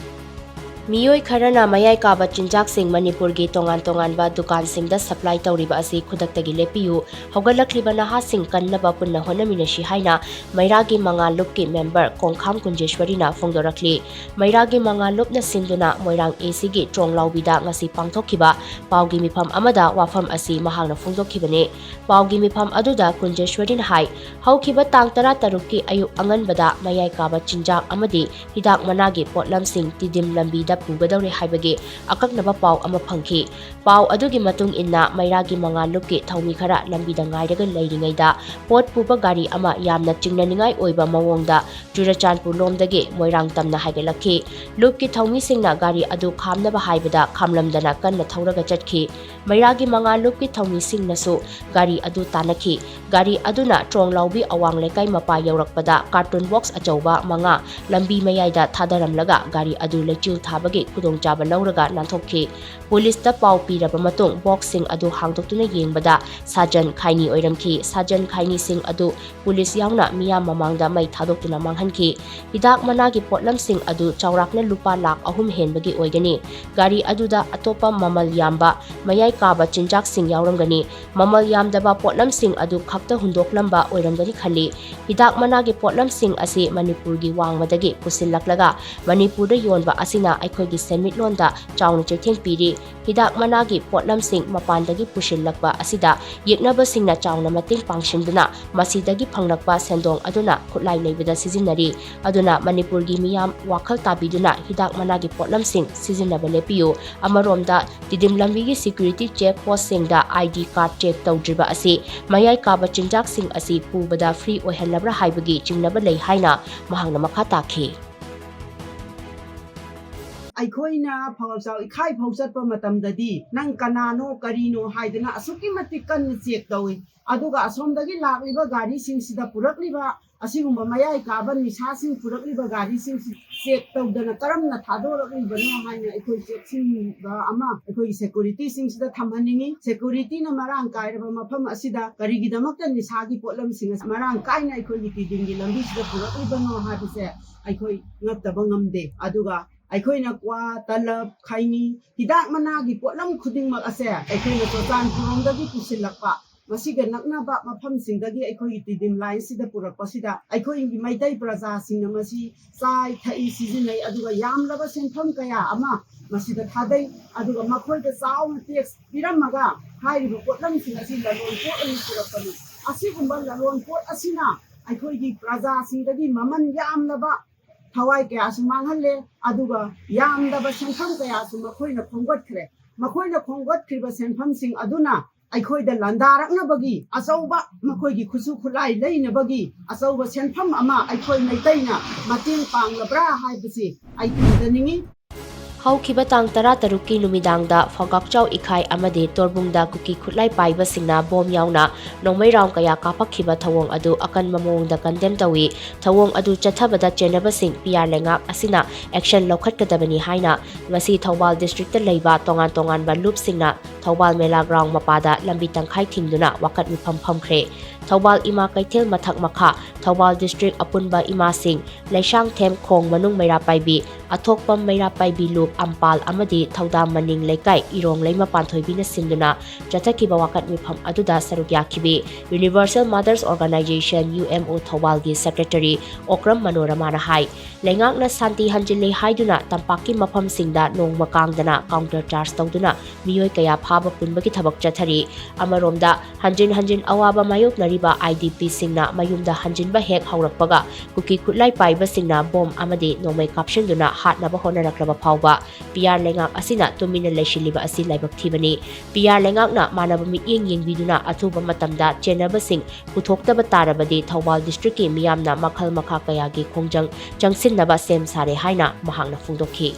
ꯃꯤꯑꯣꯏ ꯈꯔꯅ ꯃꯌꯥꯏ ꯀꯥꯕ ꯆꯤꯟꯖꯥꯛꯁꯤꯡ ꯃꯅꯤꯄꯨꯔꯒꯤ ꯇꯣꯉꯥꯟ ꯇꯣꯉꯥꯟꯕ ꯗꯨꯀꯥꯟꯁꯤꯡꯗ ꯁꯄ꯭ꯂꯥꯏ ꯇꯧꯔꯤꯕ ꯑꯁꯤ ꯈꯨꯗꯛꯇꯒꯤ ꯂꯦꯞꯄꯤꯌꯨ, ꯍꯧꯒꯠꯂꯛꯂꯤꯕ ꯅꯍꯥꯁꯤꯡ ꯀꯟꯅꯕ ꯄꯨꯟꯅ ꯍꯣꯠꯅꯃꯤꯟꯅꯁꯤ ꯍꯥꯏꯅ ꯃꯩꯔꯥꯒꯤ ꯃꯉꯥꯜ ꯂꯨꯞꯀꯤ ꯃꯦꯝꯕꯔ ꯀꯣꯡꯈꯥꯝ ꯀꯨꯟꯖꯦꯁ꯭ꯋꯔꯤꯅ ꯐꯣꯡꯗꯣꯔꯛꯂꯤ꯫ ꯃꯩꯔꯥꯒꯤ ꯃꯉꯥꯜ ꯂꯨꯞꯅ ꯁꯤꯟꯗꯨꯅ ꯃꯣꯏꯔꯥꯡ ꯑꯦꯁꯤꯒꯤ ꯇ꯭ꯔꯣꯡ ꯂꯥꯎꯕꯤꯗ ꯉꯁꯤ ꯄꯥꯡꯊꯣꯛꯈꯤꯕ ꯄꯥꯎꯒꯤ ꯃꯤꯐꯝ ꯑꯃꯗ ꯋꯥꯐꯝ ꯑꯁꯤ ꯃꯍꯥꯛꯅ ꯐꯣꯡꯗꯣꯛꯈꯤꯕꯅꯤ꯫ ꯄꯥꯎꯒꯤ ꯃꯤꯐꯝ ꯑꯗꯨꯗ ꯀꯨꯟꯖꯦꯁ꯭ꯋꯔꯤꯅ ꯍꯥꯏ, ꯍꯧꯈꯤꯕ ꯇꯥꯡ ꯇꯔꯥꯇꯔꯨꯛꯀꯤ ꯑꯌꯨꯛ ꯑꯉꯟꯕꯗ ꯃꯌꯥꯏ ꯀꯥꯕ ꯆꯤꯟꯖꯥꯛ ꯑꯃꯗꯤ ꯍꯤꯗꯥꯛ ꯃꯅꯥꯒꯤ ꯄꯣꯠꯂꯝꯁꯤꯡ ꯇꯤꯗꯤꯝ ꯂꯝꯕꯤꯗ ꯄꯨꯒꯗꯧꯔꯦ ꯍꯥꯏꯕꯒꯤ ꯑꯀꯛꯅꯕ ꯄꯥꯎ ꯑꯃ ꯐꯪꯈꯤ꯫ ꯄꯥꯎ ꯑꯗꯨꯒꯤ ꯃꯇꯨꯡ ꯏꯟꯅ ꯃꯩꯔꯥꯒꯤ ꯃꯉꯥꯜ ꯂꯨꯞꯀꯤ ꯊꯧꯃꯤ ꯈꯔ ꯂꯝꯕꯤꯗ ꯉꯥꯏꯔꯒ ꯂꯩꯔꯤꯉꯩꯗ ꯄꯣꯠ ꯄꯨꯕ ꯒꯥꯔꯤ ꯑꯃ ꯌꯥꯝꯅ ꯆꯤꯡꯅꯅꯤꯡꯉꯥꯏ ꯑꯣꯏꯕ ꯃꯑꯣꯡꯗ ꯆꯨꯔꯆꯥꯟꯄꯨꯔ ꯂꯣꯝꯗꯒꯤ ꯃꯣꯏꯔꯥꯡ ꯇꯝꯅ ꯍꯥꯏꯒꯠꯂꯛꯈꯤ꯫ ꯂꯨꯞꯀꯤ ꯊꯧꯃꯤꯁꯤꯡꯅ ꯒꯥꯔꯤ ꯑꯗꯨ ꯈꯥꯝꯅꯕ ꯍꯥꯏꯕꯗ ꯈꯥꯝꯂꯝꯗꯅ ꯀꯟꯅ ꯊꯧꯔꯒ ꯆꯠꯈꯤ꯫ ꯃꯩꯔꯥꯒꯤ ꯃꯉꯥꯜ ꯂꯨꯞꯀꯤ ꯊꯧꯃꯤꯁꯤꯡꯅꯁꯨ ꯒꯥꯔꯤ ꯑꯗꯨ ꯇꯥꯟꯅꯈꯤ꯫ ꯒꯥꯔꯤ ꯑꯗꯨꯅ ꯇ꯭ꯔꯣꯡ ꯂꯥꯎꯕꯤ ꯑꯋꯥꯡ ꯂꯩꯀꯥꯏ ꯃꯄꯥ ꯌꯧꯔꯛꯄꯗ ꯀꯥꯔꯇꯨꯟ ꯕꯣꯛꯁ ꯑꯆꯧꯕ ꯃꯉꯥ ꯂꯝꯕꯤ ꯃꯌꯥꯏꯗ ꯊꯥꯗꯔꯝꯂꯒ ꯒꯥꯔꯤ ꯑꯗꯨ ꯂꯩꯆꯤꯜ ꯊꯥꯕ ꯒꯤ ꯈꯨꯗꯣꯡꯆꯥꯕ ꯂꯧꯔꯒ ꯅꯥꯟꯊꯣꯛꯈꯤ꯫ ꯄꯨꯂꯤꯁꯇ ꯄꯥꯎ ꯄꯤꯔꯕ ꯃꯇꯨꯡ ꯕꯣꯛꯁꯁꯤꯡ ꯑꯗꯨ ꯍꯥꯡꯗꯣꯛꯇꯨꯅ ꯌꯦꯡꯕꯗ ꯁꯥꯖꯟ ꯈꯥꯏꯅꯤ ꯑꯣꯏꯔꯝꯈꯤ꯫ ꯁꯥꯖꯟ ꯈꯥꯏꯅꯤꯁꯤꯡ ꯑꯗꯨ ꯄꯨꯂꯤꯁ ꯌꯥꯎꯅ ꯃꯤꯌꯥꯝ ꯃꯃꯥꯡꯗ ꯃꯩ ꯊꯥꯗꯣꯛꯇꯨꯅ ꯃꯥꯡꯍꯟꯈꯤ꯫ ꯍꯤꯗꯥꯛ ꯃꯅꯥꯒꯤ ꯄꯣꯠꯂꯝꯁꯤꯡ ꯑꯗꯨ ꯆꯥꯎꯔꯥꯛꯅ ꯂꯨꯄꯥ ꯂꯥꯈ ꯑꯍꯨꯝ ꯍꯦꯟꯕꯒꯤ ꯑꯣꯏꯒꯅꯤ꯫ ꯒꯥꯔꯤ ꯑꯗꯨꯗ ꯑꯇꯣꯞꯄ ꯃꯃꯜ ꯌꯥꯝꯕ ꯃꯌꯥꯏ ꯀꯥꯕ ꯆꯤꯟꯖꯥꯛꯁꯤꯡ ꯌꯥꯎꯔꯝꯒꯅꯤ꯫ ꯃꯃꯜ ꯌꯥꯝꯗꯕ ꯄꯣꯠꯂꯝꯁꯤꯡ ꯑꯗꯨ ꯈꯛꯇ ꯍꯨꯟꯗꯣꯛꯂꯝꯕ ꯑꯣꯏꯔꯝꯒꯅꯤ ꯈꯜꯂꯤ꯫ ꯍꯤꯗꯥꯛ ꯃꯅꯥꯒꯤ ꯄꯣꯠꯂꯝꯁꯤꯡ ꯑꯁꯤ ꯃꯅꯤꯄꯨꯔꯒꯤ ꯋꯥꯡꯃꯗꯒꯤ ꯄꯨꯁꯤꯜꯂꯛꯂꯒ ꯃꯅꯤꯄꯨꯔꯗ ꯌꯣꯟꯕ ꯑꯁꯤꯅ ꯑꯩꯈꯣꯏꯒꯤ ꯁꯦꯟꯃꯤꯠꯂꯣꯟꯗ ꯆꯥꯎꯅ ꯆꯩꯊꯦꯡ ꯄꯤꯔꯤ꯫ ꯍꯤꯗꯥꯛ ꯃꯅꯥꯒꯤ ꯄꯣꯠꯂꯝꯁꯤꯡ ꯃꯄꯥꯟꯗꯒꯤ ꯄꯨꯁꯤꯜꯂꯛꯄ ꯑꯁꯤꯗ ꯌꯦꯛꯅꯕꯁꯤꯡꯅ ꯆꯥꯎꯅ ꯃꯇꯦꯡ ꯄꯥꯡꯁꯤꯟꯗꯨꯅ ꯃꯁꯤꯗꯒꯤ ꯐꯪꯂꯛꯄ ꯁꯦꯟꯗꯣꯡ ꯑꯗꯨꯅ ꯈꯨꯠꯂꯥꯏ ꯂꯩꯕꯗ ꯁꯤꯖꯤꯟꯅꯔꯤ꯫ ꯑꯗꯨꯅ ꯃꯅꯤꯄꯨꯔꯒꯤ ꯃꯤꯌꯥꯝ ꯋꯥꯈꯜ ꯇꯥꯕꯤꯗꯨꯅ ꯍꯤꯗꯥꯛ ꯃꯅꯥꯒꯤ ꯄꯣꯠꯂꯝꯁꯤꯡ ꯁꯤꯖꯤꯟꯅꯕ ꯂꯦꯞꯄꯤꯌꯨ꯫ ꯑꯃꯔꯣꯝꯗ ꯇꯤꯗꯤꯝ ꯂꯝꯕꯤꯒꯤ ꯁꯦꯀ꯭ꯌꯨꯔꯤꯇꯤ ꯆꯦꯛ ꯄꯣꯁꯁꯤꯡꯗ ꯑꯥꯏ ꯗꯤ ꯀꯥꯔꯗ ꯆꯦꯛ ꯇꯧꯗ꯭ꯔꯤꯕ ꯑꯁꯤ ꯃꯌꯥꯏ ꯀꯥꯕ ꯆꯤꯟꯖꯥꯛꯁꯤꯡ ꯑꯁꯤ ꯄꯨꯕꯗ ꯐ꯭ꯔꯤ ꯑꯣꯏꯍꯜꯂꯕ꯭ꯔꯥ ꯍꯥꯏꯕꯒꯤ ꯆꯤꯡꯅꯕ ꯂꯩ ꯍꯥꯏꯅ ꯃꯍꯥꯛꯅ ꯃꯈꯥ ꯇꯥꯈꯤ꯫ ꯑꯩꯈꯣꯏꯅ ꯐꯥꯎꯔꯛꯆꯥꯎ ꯏꯈꯥꯏ ꯐꯥꯎ ꯆꯠꯄ ꯃꯇꯝꯗꯗꯤ ꯅꯪ ꯀꯅꯥꯅꯣ ꯀꯔꯤꯅꯣ ꯍꯥꯏꯗꯅ ꯑꯁꯨꯛꯀꯤ ꯃꯇꯤꯛ ꯀꯟꯅ ꯆꯦꯛ ꯇꯧꯏ꯫ ꯑꯗꯨꯒ ꯑꯁꯣꯝꯗꯒꯤ ꯂꯥꯛꯂꯤꯕ ꯒꯥꯔꯤꯁꯤꯡꯁꯤꯗ ꯄꯨꯔꯛꯂꯤꯕ ꯑꯁꯤꯒꯨꯝꯕ ꯃꯌꯥꯏ ꯀꯥꯕ ꯅꯤꯁꯥꯁꯤꯡ ꯄꯨꯔꯛꯂꯤꯕ ꯒꯥꯔꯤꯁꯤꯡꯁꯤ ꯆꯦꯛ ꯇꯧꯗꯅ ꯀꯔꯝꯅ ꯊꯥꯗꯣꯔꯛꯂꯤꯕꯅꯣ ꯍꯥꯏꯅ ꯑꯩꯈꯣꯏ ꯆꯦꯛꯁꯤꯟꯕ ꯑꯃ ꯑꯩꯈꯣꯏꯒꯤ ꯁꯦꯀ꯭ꯌꯨꯔꯤꯇꯤꯁꯤꯡꯁꯤꯗ ꯊꯝꯍꯟꯅꯤꯡꯏ꯫ ꯁꯦꯀ꯭ꯌꯨꯔꯤꯇꯤꯅ ꯃꯔꯥꯡ ꯀꯥꯏꯔꯕ ꯃꯐꯝ ꯑꯁꯤꯗ ꯀꯔꯤꯒꯤꯗꯃꯛꯇ ꯅꯤꯁꯥꯒꯤ ꯄꯣꯠꯂꯝꯁꯤꯡ ꯑꯁꯤ ꯃꯔꯥꯡ ꯀꯥꯏꯅ ꯑꯩꯈꯣꯏꯒꯤ ꯇꯤꯗꯤꯝꯒꯤ ꯂꯝꯕꯤꯁꯤꯗ ꯄꯨꯔꯛꯂꯤꯕꯅꯣ ꯍꯥꯏꯕꯁꯦ ꯑꯩꯈꯣꯏ ꯉꯛꯇꯕ ꯉꯝꯗꯦ꯫ ꯑꯗꯨꯒ ꯑꯩꯈꯣꯏꯅ ꯀ꯭ꯋꯥ, ꯇꯂꯕ, ꯈꯩꯅꯤ, ꯍꯤꯗꯥꯛ ꯃꯅꯥꯒꯤ ꯄꯣꯠꯂꯝ ꯈꯨꯗꯤꯡꯃꯛ ꯑꯁꯦ ꯑꯩꯈꯣꯏꯅ ꯆꯨꯔꯆꯥꯟꯄꯨꯔꯔꯣꯝꯗꯒꯤ ꯄꯨꯁꯤꯜꯂꯛꯄ, ꯃꯁꯤꯒ ꯅꯛꯅꯕ ꯃꯐꯝꯁꯤꯡꯗꯒꯤ ꯑꯩꯈꯣꯏꯒꯤ ꯇꯤꯗꯤꯝ ꯂꯥꯏꯟꯁꯤꯗ ꯄꯨꯔꯛꯄꯁꯤꯗ ꯑꯩꯈꯣꯏꯒꯤ ꯃꯩꯇꯩ ꯄ꯭ꯔꯖꯥꯁꯤꯡꯅ ꯃꯁꯤ ꯆꯥꯏ, ꯊꯛꯏ, ꯁꯤꯖꯤꯟꯅꯩ꯫ ꯑꯗꯨꯒ ꯌꯥꯝꯂꯕ ꯁꯦꯟꯐꯝ ꯀꯌꯥ ꯑꯃ ꯃꯁꯤꯗ ꯊꯥꯗꯩ꯫ ꯑꯗꯨꯒ ꯃꯈꯣꯏꯗ ꯆꯥꯎꯅ ꯇꯦꯛꯁ ꯄꯤꯔꯝꯃꯒ ꯍꯥꯏꯔꯤꯕ ꯄꯣꯠꯂꯝꯁꯤꯡ ꯑꯁꯤ ꯂꯂꯣꯟ ꯄꯣꯠ ꯑꯣꯏꯅ ꯄꯨꯔꯛꯄꯅꯤ꯫ ꯑꯁꯤꯒꯨꯝꯕ ꯂꯂꯣꯟ ꯄꯣꯠ ꯑꯁꯤꯅ ꯑꯩꯈꯣꯏꯒꯤ ꯄ꯭ꯔꯖꯥꯁꯤꯡꯗꯒꯤ ꯃꯃꯜ ꯌꯥꯝꯂꯕ ꯊꯋꯥꯏ ꯀꯌꯥꯁꯨ ꯃꯥꯡꯍꯜꯂꯦ, ꯑꯗꯨꯒ ꯌꯥꯝꯗꯕ ꯁꯦꯟꯐꯝ ꯀꯌꯥꯁꯨ ꯃꯈꯣꯏꯅ ꯈꯣꯝꯒꯠꯈ꯭ꯔꯦ꯫ ꯃꯈꯣꯏꯅ ꯈꯣꯝꯒꯠꯈ꯭ꯔꯤꯕ ꯁꯦꯟꯐꯝꯁꯤꯡ ꯑꯗꯨꯅ ꯑꯩꯈꯣꯏꯗ ꯂꯥꯟꯗꯥꯔꯛꯅꯕꯒꯤ ꯑꯆꯧꯕ, ꯃꯈꯣꯏꯒꯤ ꯈꯨꯠꯁꯨ ꯈꯨꯠꯂꯥꯏ ꯂꯩꯅꯕꯒꯤ ꯑꯆꯧꯕ ꯁꯦꯟꯐꯝ ꯑꯃ ꯑꯩꯈꯣꯏ ꯃꯩꯇꯩꯅ ꯃꯇꯦꯡ ꯄꯥꯡꯂꯕ꯭ꯔꯥ ꯍꯥꯏꯕꯁꯤ ꯑꯩ ꯈꯪꯖꯅꯤꯡꯏ꯫ ꯍꯧꯈꯤꯕ ꯇꯥꯡ ꯇꯔꯥꯇꯔꯨꯛꯀꯤ ꯅꯨꯃꯤꯗꯥꯡꯗ ꯐꯣꯒꯥꯛꯆꯥꯎ ꯏꯈꯥꯏ ꯑꯃꯗꯤ ꯇꯣꯔꯕꯨꯡꯗ ꯀꯨꯀꯤ ꯈꯨꯠꯂꯥꯏ ꯄꯥꯏꯕꯁꯤꯡꯅ ꯕꯣꯝ ꯌꯥꯎꯅ ꯅꯣꯡꯃꯩ ꯔꯥꯎꯟ ꯀꯌꯥ ꯀꯥꯞꯄꯛꯈꯤꯕ ꯊꯧꯑꯣꯡ ꯑꯗꯨ ꯑꯀꯟꯕ ꯃꯑꯣꯡꯗ ꯀꯟꯗꯦꯝ ꯇꯧꯏ꯫ ꯊꯧꯑꯣꯡ ꯑꯗꯨ ꯆꯠꯊꯕꯗ ꯆꯦꯟꯅꯕꯁꯤꯡ ꯄꯤ ꯑꯥꯔ ꯂꯩꯉꯥꯛ ꯑꯁꯤꯅ ꯑꯦꯛꯁꯟ ꯂꯧꯈꯠꯀꯗꯕꯅꯤ ꯍꯥꯏꯅ ꯉꯁꯤ ꯊꯧꯕꯥꯜ ꯗꯤꯁꯇ꯭ꯔꯤꯛꯇ ꯂꯩꯕ ꯇꯣꯉꯥꯟ ꯇꯣꯉꯥꯟꯕ ꯂꯨꯞꯁꯤꯡꯅ ꯊꯧꯕꯥꯜ ꯃꯦꯂꯥ ꯒ꯭ꯔꯥꯎꯟ ꯃꯄꯥꯗ ꯂꯝꯕꯤ ꯇꯪꯈꯥꯏ ꯊꯤꯡꯗꯨꯅ ꯋꯥꯀꯠ ꯃꯤꯐꯝ ꯐꯝꯈ꯭ꯔꯦ꯫ ꯊꯧꯕꯥꯜ ꯏꯃꯥ ꯀꯩꯊꯦꯜ ꯃꯊꯛ ꯃꯈꯥ, ꯊꯧꯕꯥꯜ ꯗꯤꯁꯇ꯭ꯔꯤꯛ ꯑꯄꯨꯟꯕ ꯏꯃꯥꯁꯤꯡ, ꯂꯩꯁꯥꯡꯊꯦꯝ ꯈꯣꯡ ꯃꯅꯨꯡ ꯃꯩꯔꯥ ꯄꯥꯏꯕꯤ, ꯑꯊꯣꯛꯄꯝ ꯃꯩꯔꯥ ꯄꯥꯏꯕꯤ ꯂꯨꯞ ꯑꯝꯄꯥꯜ ꯑꯃꯗꯤ ꯊꯧꯗꯥꯝ ꯃꯅꯤꯡ ꯂꯩꯀꯥꯏ ꯏꯔꯣꯡꯂꯩꯃ ꯄꯥꯟꯊꯣꯏꯕꯤꯅ ꯁꯤꯟꯗꯨꯅ ꯆꯠꯊꯈꯤꯕ ꯋꯥꯀꯠ ꯃꯤꯐꯝ ꯑꯗꯨꯗ ꯁꯔꯨꯛ ꯌꯥꯈꯤꯕꯤ Universal Mothers Organization, U M O, ꯊꯧꯕꯥꯜꯒꯤ ꯁꯦꯀ꯭ꯔꯦꯇꯔꯤ ꯑꯣꯀ꯭ꯔꯝ ꯃꯅꯣꯔꯃꯥꯅ ꯍꯥꯏ, ꯂꯩꯉꯥꯛꯅ ꯁꯥꯟꯇꯤ ꯍꯟꯖꯤꯜꯂꯦ ꯍꯥꯏꯗꯨꯅ ꯇꯝꯄꯥꯛꯀꯤ ꯃꯐꯝꯁꯤꯡꯗ ꯅꯣꯡꯃ ꯀꯥꯡꯗꯅ ꯀꯥꯎꯟꯇꯔ ꯆꯥꯔꯖ ꯇꯧꯗꯨꯅ ꯃꯤꯑꯣꯏ ꯀꯌꯥ ꯐꯥꯕ ꯄꯨꯟꯕꯒꯤ ꯊꯕꯛ ꯆꯠꯊꯔꯤ꯫ ꯑꯃꯔꯣꯝꯗ, ꯍꯟꯖꯤꯟ ꯍꯟꯖꯤꯟ ꯑꯋꯥꯕ ꯃꯥꯌꯣꯛꯅꯔꯤꯕ ꯑꯥꯏ ꯗꯤ ꯄꯤꯁꯤꯡꯅ ꯃꯌꯨꯝꯗ ꯍꯟꯖꯤꯟꯕ ꯍꯦꯛ ꯍꯧꯔꯛꯄꯒ ꯀꯨꯀꯤ ꯈꯨꯠꯂꯥꯏ ꯄꯥꯏꯕꯁꯤꯡꯅ ꯕꯣꯝ ꯑꯃꯗꯤ ꯅꯣꯡꯃꯩ ꯀꯥꯞꯁꯤꯟꯗꯨꯅ ꯍꯥꯠꯅꯕ ꯍꯣꯠꯅꯔꯛꯂꯕ ꯐꯥꯎꯕ ꯄꯤ ꯑꯥꯔ ꯂꯩꯉꯥꯛ ꯑꯁꯤꯅ ꯇꯨꯃꯤꯟꯅ ꯂꯩꯁꯤꯜꯂꯤꯕ ꯑꯁꯤ ꯂꯥꯏꯕꯛ ꯊꯤꯕꯅꯤ꯫ ꯄꯤ ꯑꯥꯔ ꯂꯩꯉꯥꯛꯅ ꯃꯥꯟꯅꯕ ꯃꯤꯠꯌꯦꯡ ꯌꯦꯡꯕꯤꯗꯨꯅ ꯑꯊꯨꯕ ꯃꯇꯝꯗ ꯆꯦꯟꯅꯕꯁꯤꯡ ꯄꯨꯊꯣꯛꯇꯕ ꯇꯥꯔꯕꯗꯤ ꯊꯧꯕꯥꯜ ꯗꯤꯁꯇ꯭ꯔꯤꯛꯀꯤ ꯃꯤꯌꯥꯝꯅ ꯃꯈꯜ ꯃꯈꯥ ꯀꯌꯥꯒꯤ ꯈꯣꯡꯖꯪ ꯆꯪꯁꯤꯟꯅꯕ ꯁꯦꯝ ꯁꯥꯔꯦ ꯍꯥꯏꯅ ꯃꯍꯥꯛꯅ ꯐꯣꯡꯗꯣꯛꯈꯤ꯫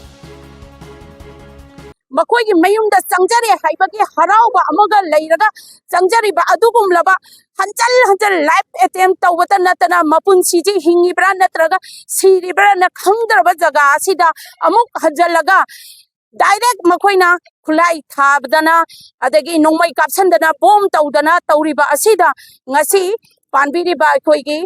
ꯃꯈꯣꯏꯒꯤ ꯃꯌꯨꯝꯗ ꯆꯪꯖꯔꯦ ꯍꯥꯏꯕꯒꯤ ꯍꯔꯥꯎꯕ ꯑꯃꯒ ꯂꯩꯔꯒ ꯆꯪꯖꯔꯤꯕ ꯑꯗꯨꯒꯨꯝꯂꯕ ꯍꯟꯖꯜ ꯍꯟꯖꯜ ꯂꯥꯏꯐ ꯑꯦꯇꯦꯝ ꯇꯧꯕꯇ ꯅꯠꯇꯅ ꯃꯄꯨꯟꯁꯤꯁꯤ ꯍꯤꯡꯉꯤꯕ꯭ꯔꯥ ꯅꯠꯇ꯭ꯔꯒ ꯁꯤꯔꯤꯕ꯭ꯔꯥꯅ ꯈꯪꯗ꯭ꯔꯕ ꯖꯒꯥ ꯑꯁꯤꯗ ꯑꯃꯨꯛ ꯍꯟꯖꯜꯂꯒ ꯗꯥꯏꯔꯦꯛ ꯃꯈꯣꯏꯅ ꯈꯨꯠꯂꯥꯏ ꯊꯥꯕꯗꯅ ꯑꯗꯒꯤ ꯅꯣꯡꯃꯩ ꯀꯥꯞꯁꯟꯗꯅ ꯕꯣꯝ ꯇꯧꯗꯅ ꯇꯧꯔꯤꯕ ꯑꯁꯤꯗ ꯉꯁꯤ ꯄꯥꯟꯕꯤꯔꯤꯕ ꯑꯩꯈꯣꯏꯒꯤ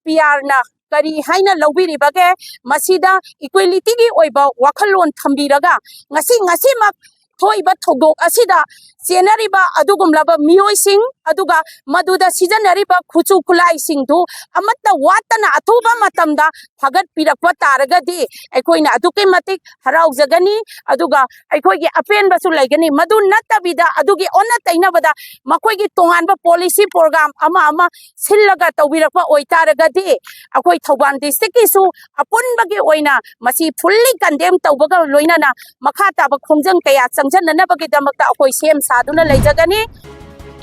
ꯄꯤ ꯑꯥꯔꯅ ꯀꯔꯤ ꯍꯥꯏꯅ ꯂꯧꯕꯤꯔꯤꯕꯒꯦ? ꯃꯁꯤꯗ ꯏꯀ꯭ꯋꯦꯂꯤꯇꯤꯒꯤ ꯑꯣꯏꯕ ꯋꯥꯈꯜꯂꯣꯟ ꯊꯝꯕꯤꯔꯒ ꯉꯁꯤ ꯉꯁꯤꯃꯛ ꯊꯣꯛꯏꯕ ꯊꯧꯗꯣꯛ ꯑꯁꯤꯗ ꯆꯦꯟꯅꯔꯤꯕ ꯑꯗꯨꯒꯨꯝꯂꯕ ꯃꯤꯑꯣꯏꯁꯤꯡ ꯑꯗꯨꯒ ꯃꯗꯨꯗ ꯁꯤꯖꯤꯟꯅꯔꯤꯕ ꯈꯨꯠꯁꯨ ꯈꯨꯠꯂꯥꯏꯁꯤꯡꯗꯨ ꯑꯃꯠꯇ ꯋꯥꯠꯇꯅ ꯑꯊꯨꯕ ꯃꯇꯝꯗ ꯐꯒꯠꯄꯤꯔꯛꯄ ꯇꯥꯔꯒꯗꯤ ꯑꯩꯈꯣꯏꯅ ꯑꯗꯨꯛꯀꯤ ꯃꯇꯤꯛ ꯍꯔꯥꯎꯖꯒꯅꯤ, ꯑꯗꯨꯒ ꯑꯩꯈꯣꯏꯒꯤ ꯑꯄꯦꯟꯕꯁꯨ ꯂꯩꯒꯅꯤ꯫ ꯃꯗꯨ ꯅꯠꯇꯕꯤꯗ ꯑꯗꯨꯒꯤ ꯑꯣꯟꯅ ꯇꯩꯅꯕꯗ ꯃꯈꯣꯏꯒꯤ ꯇꯣꯉꯥꯟꯕ ꯄꯣꯂꯤꯁꯤ ꯄ꯭ꯔꯣꯒ꯭ꯔꯥꯝ ꯑꯃ ꯑꯃ ꯁꯤꯜꯂꯒ ꯇꯧꯕꯤꯔꯛꯄ ꯑꯣꯏꯇꯥꯔꯒꯗꯤ ꯑꯩꯈꯣꯏ ꯊꯧꯕꯥꯜ ꯗꯤꯁꯇ꯭ꯔꯤꯛꯀꯤꯁꯨ ꯑꯄꯨꯟꯕꯒꯤ ꯑꯣꯏꯅ ꯃꯁꯤ ꯐꯨꯜꯂꯤ ꯀꯟꯗꯦꯝ ꯇꯧꯕꯒ ꯂꯣꯏꯅꯅ ꯃꯈꯥ ꯇꯥꯕ ꯈꯣꯡꯖꯪ ꯀꯌꯥ ꯆꯪꯁꯤꯟꯅꯅꯕꯒꯤꯗꯃꯛꯇ ꯑꯩꯈꯣꯏ ꯁꯦꯝ ꯁꯥꯗꯨꯅ ꯂꯩꯖꯒꯅꯤ꯫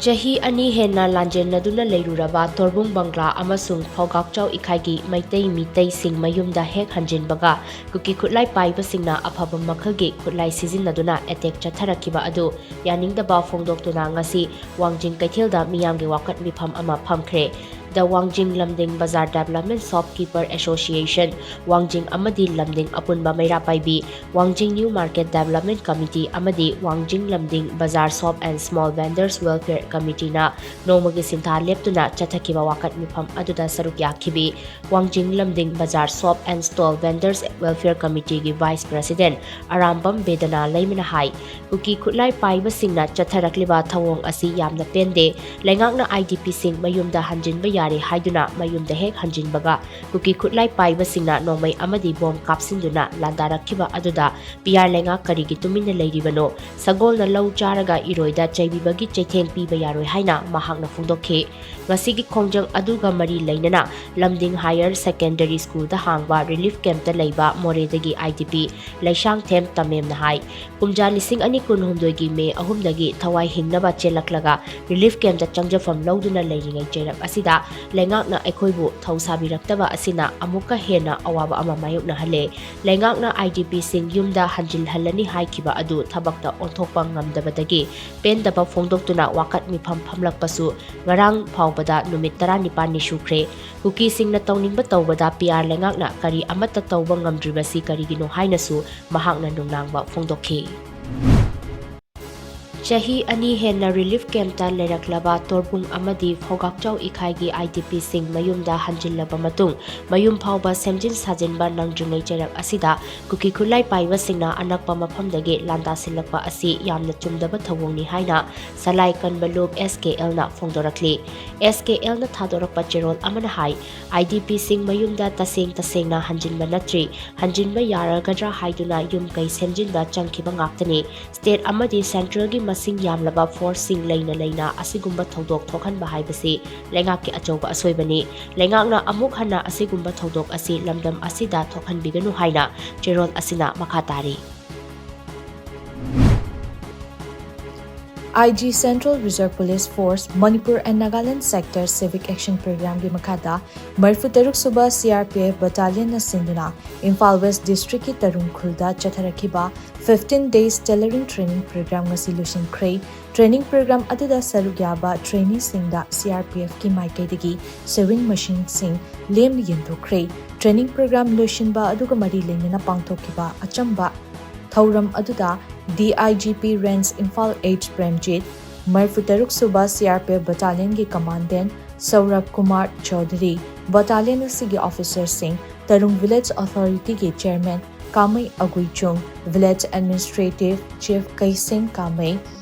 ꯆꯍꯤ ꯑꯅꯤ ꯍꯦꯟꯅ ꯂꯥꯟꯖꯦꯟꯅꯗꯨꯅ ꯂꯩꯔꯨꯔꯕ ꯇꯣꯔꯕꯨꯡ ꯕꯪꯒ꯭ꯂꯥ ꯑꯃꯁꯨꯡ ꯐꯧꯒꯥꯛꯆꯥꯎ ꯏꯈꯥꯏꯒꯤ ꯃꯩꯇꯩ ꯃꯤꯇꯩꯁꯤꯡ ꯃꯌꯨꯝꯗ ꯍꯦꯛ ꯍꯟꯖꯤꯟꯕꯒ ꯀꯨꯀꯤ ꯈꯨꯠꯂꯥꯏ ꯄꯥꯏꯕꯁꯤꯡꯅ ꯑꯐꯕ ꯃꯈꯜꯒꯤ ꯈꯨꯠꯂꯥꯏ ꯁꯤꯖꯤꯟꯅꯗꯨꯅ ꯑꯦꯇꯦꯛ ꯆꯠꯊꯔꯛꯈꯤꯕ ꯑꯗꯨ ꯌꯥꯅꯤꯡꯗꯕ ꯐꯣꯡꯗꯣꯛꯇꯨꯅ ꯉꯁꯤ ꯋꯥꯡꯖꯤꯡ ꯀꯩꯊꯦꯜꯗ ꯃꯤꯌꯥꯝꯒꯤ ꯋꯥꯀꯠ ꯃꯤꯐꯝ ꯑꯃ ꯐꯝꯈ꯭ꯔꯦ꯫ The Wangjing Lumding Bazar Development Shopkeeper Association, ꯋꯥꯡꯖꯤꯡ ꯑꯃꯗꯤ ꯂꯝꯗꯤꯡ ꯑꯄꯨꯟꯕ ꯃꯩꯔꯥ ꯄꯥꯏꯕꯤ, ꯋꯥꯡꯖꯤꯡ New Market Development Committee ꯑꯃꯗꯤ ꯋꯥꯡꯖꯤꯡ ꯂꯝꯗꯤꯡ Bazar Shop and Small Vendors Welfare Committeeꯅ ꯅꯣꯡꯃꯒꯤ ꯁꯤꯟꯊꯥ ꯂꯦꯞꯇꯨꯅ ꯆꯠꯊꯈꯤꯕ ꯋꯥꯀꯠ ꯃꯤꯐꯝ ꯑꯗꯨꯗ ꯁꯔꯨꯛ ꯌꯥꯈꯤꯕꯤ ꯋꯥꯡꯖꯤꯡ ꯂꯝꯗꯤꯡ Bazar Shop and Stall Vendors Welfare Committeeꯒꯤ Vice President Arambam ꯕꯦꯗꯅꯥ ꯂꯩꯃꯅ ꯍꯥꯏ, ꯀꯨꯀꯤ ꯈꯨꯠꯂꯥꯏ ꯄꯥꯏꯕꯁꯤꯡꯅ ꯆꯠꯊꯔꯛꯂꯤꯕ ꯊꯧꯑꯣꯡ ꯑꯁꯤ ꯌꯥꯝꯅ ꯄꯦꯟꯗꯦ꯫ ꯂꯩꯉꯥꯛꯅ IDPꯁꯤꯡ ꯃꯌꯨꯝꯗ ꯍꯟꯖꯤꯟꯕ ꯌꯥꯔꯦ ꯍꯥꯏꯗꯨꯅ ꯃꯌꯨꯝꯗ ꯍꯦꯛ ꯍꯟꯖꯤꯟꯕꯒ ꯀꯨꯀꯤ ꯈꯨꯠꯂꯥꯏ ꯄꯥꯏꯕꯁꯤꯡꯅ ꯅꯣꯡꯃꯩ ꯑꯃꯗꯤ ꯕꯣꯝ ꯀꯥꯞꯁꯤꯟꯗꯨꯅ ꯂꯥꯟꯗꯥꯔꯛꯈꯤꯕ ꯑꯗꯨꯗ PR ꯂꯩꯉꯥꯛ ꯀꯔꯤꯒꯤ ꯇꯨꯃꯤꯟꯅ ꯂꯩꯔꯤꯕꯅꯣ? ꯁꯒꯣꯜꯅ ꯂꯧ ꯆꯥꯔꯒ ꯏꯔꯣꯏꯗ ꯆꯩꯕꯤꯕꯒꯤ ꯆꯩꯊꯦꯡ ꯄꯤꯕ ꯌꯥꯔꯣꯏ ꯍꯥꯏꯅ ꯃꯍꯥꯛꯅ ꯐꯣꯡꯗꯣꯛꯈꯤ꯫ ꯉꯁꯤꯒꯤ ꯈꯣꯡꯖꯪ ꯑꯗꯨꯒ ꯃꯔꯤ ꯂꯩꯅꯅ ꯂꯝꯗꯤꯡ Higher Secondary Schoolꯗ ꯍꯥꯡꯕ relief campꯇ ꯂꯩꯕ ꯃꯣꯔꯦꯗꯒꯤ IDP ꯂꯩꯁꯥꯡꯊꯦꯝ ꯇꯃꯦꯝꯅ ꯍꯥꯏ, ꯀꯨꯝꯖꯥ ꯂꯤꯁꯤꯡ ꯑꯅꯤ ꯀꯨꯟꯍꯨꯝꯗꯣꯏꯒꯤ ꯃꯦ ꯑꯍꯨꯝꯗꯒꯤ ꯊꯋꯥꯏ ꯍꯤꯡꯅꯕ ꯆꯦꯜꯂꯛꯂꯒ relief campꯇ ꯆꯪꯖꯐꯝ ꯂꯧꯗꯨꯅ ꯂꯩꯔꯤꯉꯩ ꯆꯩꯔꯛ ꯑꯁꯤꯗ ꯂꯩꯉꯥꯛꯅ ꯑꯩꯈꯣꯏꯕꯨ ꯊꯧ ꯁꯥꯕꯤꯔꯛꯇꯕ ꯑꯁꯤꯅ ꯑꯃꯨꯛꯀ ꯍꯦꯟꯅ ꯑꯋꯥꯕ ꯑꯃ ꯃꯥꯌꯣꯛꯅꯍꯜꯂꯦ꯫ ꯂꯩꯉꯥꯛꯅ IDPꯁꯤꯡ ꯌꯨꯝꯗ ꯍꯟꯖꯤꯜꯍꯜꯂꯅꯤ ꯍꯥꯏꯈꯤꯕ ꯑꯗꯨ ꯊꯕꯛꯇ ꯑꯣꯟꯊꯣꯛꯄ ꯉꯝꯗꯕꯗꯒꯤ ꯄꯦꯟꯗꯕ ꯐꯣꯡꯗꯣꯛꯇꯨꯅ ꯋꯥꯀꯠ ꯃꯤꯐꯝ ꯐꯝꯂꯛꯄꯁꯨ ꯉꯔꯥꯡ ꯐꯥꯎꯕꯗ ꯅꯨꯃꯤꯠ ꯇꯔꯥꯅꯤꯄꯥꯜꯅꯤ ꯁꯨꯈ꯭ꯔꯦ꯫ ꯀꯨꯀꯤꯁꯤꯡꯅ ꯇꯧꯅꯤꯡꯕ ꯇꯧꯕꯗ PR ꯂꯩꯉꯥꯛꯅ ꯀꯔꯤ ꯑꯃꯠꯇ ꯇꯧꯕ ꯉꯝꯗ꯭ꯔꯤꯕꯁꯤ ꯀꯔꯤꯒꯤꯅꯣ ꯍꯥꯏꯅꯁꯨ ꯃꯍꯥꯛꯅ ꯅꯨꯡꯅꯥꯡꯕ ꯐꯣꯡꯗꯣꯛꯈꯤ꯫ ꯆꯍꯤ ꯑꯅꯤ ꯍꯦꯟꯅ relief campꯇ ꯂꯩꯔꯛꯂꯕ ꯇꯣꯔꯕꯨꯡ ꯑꯃꯗꯤ ꯐꯧꯒꯥꯛꯆꯥꯎ ꯏꯈꯥꯏꯒꯤ IDPꯁꯤꯡ ꯃꯌꯨꯝꯗ ꯍꯟꯖꯤꯜꯂꯕ ꯃꯇꯨꯡ ꯃꯌꯨꯝ ꯐꯥꯎꯕ ꯁꯦꯝꯖꯤꯟ ꯁꯥꯖꯤꯟꯕ ꯅꯪꯗ꯭ꯔꯤꯉꯩ ꯆꯩꯔꯛ ꯑꯁꯤꯗ ꯀꯨꯀꯤ ꯈꯨꯠꯂꯥꯏ ꯄꯥꯏꯕꯁꯤꯡꯅ ꯑꯅꯛꯄ ꯃꯐꯝꯗꯒꯤ ꯂꯥꯟꯗꯥꯁꯤꯜꯂꯛꯄ ꯑꯁꯤ ꯌꯥꯝꯅ ꯆꯨꯝꯗꯕ ꯊꯧꯑꯣꯡꯅꯤ ꯍꯥꯏꯅ ꯁꯂꯥꯏ ꯀꯟꯕ ꯂꯨꯞ SKLꯅ ꯐꯣꯡꯗꯣꯔꯛꯂꯤ꯫ SKLꯅ ꯊꯥꯗꯣꯔꯛꯄ ꯆꯦꯔꯣꯜ ꯑꯃꯅ ꯍꯥꯏ, IDPꯁꯤꯡ ꯃꯌꯨꯝꯗ ꯇꯁꯦꯡ ꯇꯁꯦꯡꯅ ꯍꯟꯖꯤꯟꯕ ꯅꯠꯇ꯭ꯔꯤ, ꯍꯟꯖꯤꯟꯕ ꯌꯥꯔꯒꯗ꯭ꯔꯥ ꯍꯥꯏꯗꯨꯅ ꯌꯨꯝ ꯀꯩ ꯁꯦꯝꯖꯤꯟꯕ ꯆꯪꯈꯤꯕ ꯉꯥꯛꯇꯅꯤ꯫ State ꯑꯃꯗꯤ Centralꯒꯤ ꯃꯁꯤꯡ ꯌꯥꯝꯂꯕ forceꯁꯤꯡ ꯂꯩꯅ ꯂꯩꯅ ꯑꯁꯤꯒꯨꯝꯕ ꯊꯧꯗꯣꯛ ꯊꯣꯛꯍꯟꯕ ꯍꯥꯏꯕꯁꯤ ꯂꯩꯉꯥꯛꯀꯤ ꯑꯆꯧꯕ ꯑꯁꯣꯏꯕꯅꯤ꯫ ꯂꯩꯉꯥꯛꯅ ꯑꯃꯨꯛ ꯍꯟꯅ ꯑꯁꯤꯒꯨꯝꯕ ꯊꯧꯗꯣꯛ ꯑꯁꯤ ꯂꯝꯗꯝ ꯑꯁꯤꯗ ꯊꯣꯛꯍꯟꯕꯤꯒꯅꯨ ꯍꯥꯏꯅ ꯆꯦꯔꯣꯜ ꯑꯁꯤꯅ ꯃꯈꯥ ꯇꯥꯔꯤ꯫ IG Central Reserve Police Force, Manipur and Nagaland Sector Civic Action Programme ꯒꯤ ꯃꯈꯥꯗ ꯃꯔꯤꯐꯨ ꯇꯔꯨꯛ ꯁꯨꯕ CRPF Battalion ꯅ ꯁꯤꯟꯗꯨꯅ ꯏꯝꯐꯥꯜ West District ꯀꯤ ꯇꯔꯨꯡ ꯈꯨꯜꯗ ꯆꯠꯊꯔꯛꯈꯤꯕ fifteen days tailoring training program ꯉꯁꯤ ꯂꯣꯏꯁꯤꯟꯈ꯭ꯔꯦ꯫ Training program ꯑꯗꯨꯗ ꯁꯔꯨꯛ ꯌꯥꯕ trainee ꯁꯤꯡꯗ CRPF ꯀꯤ ꯃꯥꯏꯀꯩꯗꯒꯤ sewing machine ꯁꯤꯡ ꯂꯦꯝꯅ ꯌꯦꯟꯊꯣꯛꯈ꯭ꯔꯦ꯫ Training program ꯂꯣꯏꯁꯤꯟꯕ ꯑꯗꯨꯒ ꯃꯔꯤ ꯂꯩꯅꯅ ꯄꯥꯡꯊꯣꯛꯈꯤꯕ ꯑꯆꯝꯕ ꯊꯧꯔꯝ ꯑꯗꯨꯗ DIGP Range Imphal H Premjit, ꯃꯔꯤꯐꯨ ꯇꯔꯨꯛ ꯁꯨꯕ CRPF Battalion ꯒꯤ Commandant ꯁꯧꯔꯚ ꯀꯨꯃꯥꯔ ꯆꯧꯙꯨꯔꯤ, battalion ꯑꯁꯤꯒꯤ officer ꯁꯤꯡ, ꯇꯔꯨꯡ Village Authority ꯒꯤ Chairman ꯀꯥꯃꯩ ꯑꯒꯨꯏꯆꯨꯡ, Village Administrative Chief ꯀꯩꯁꯦꯡ ꯀꯥꯃꯩ,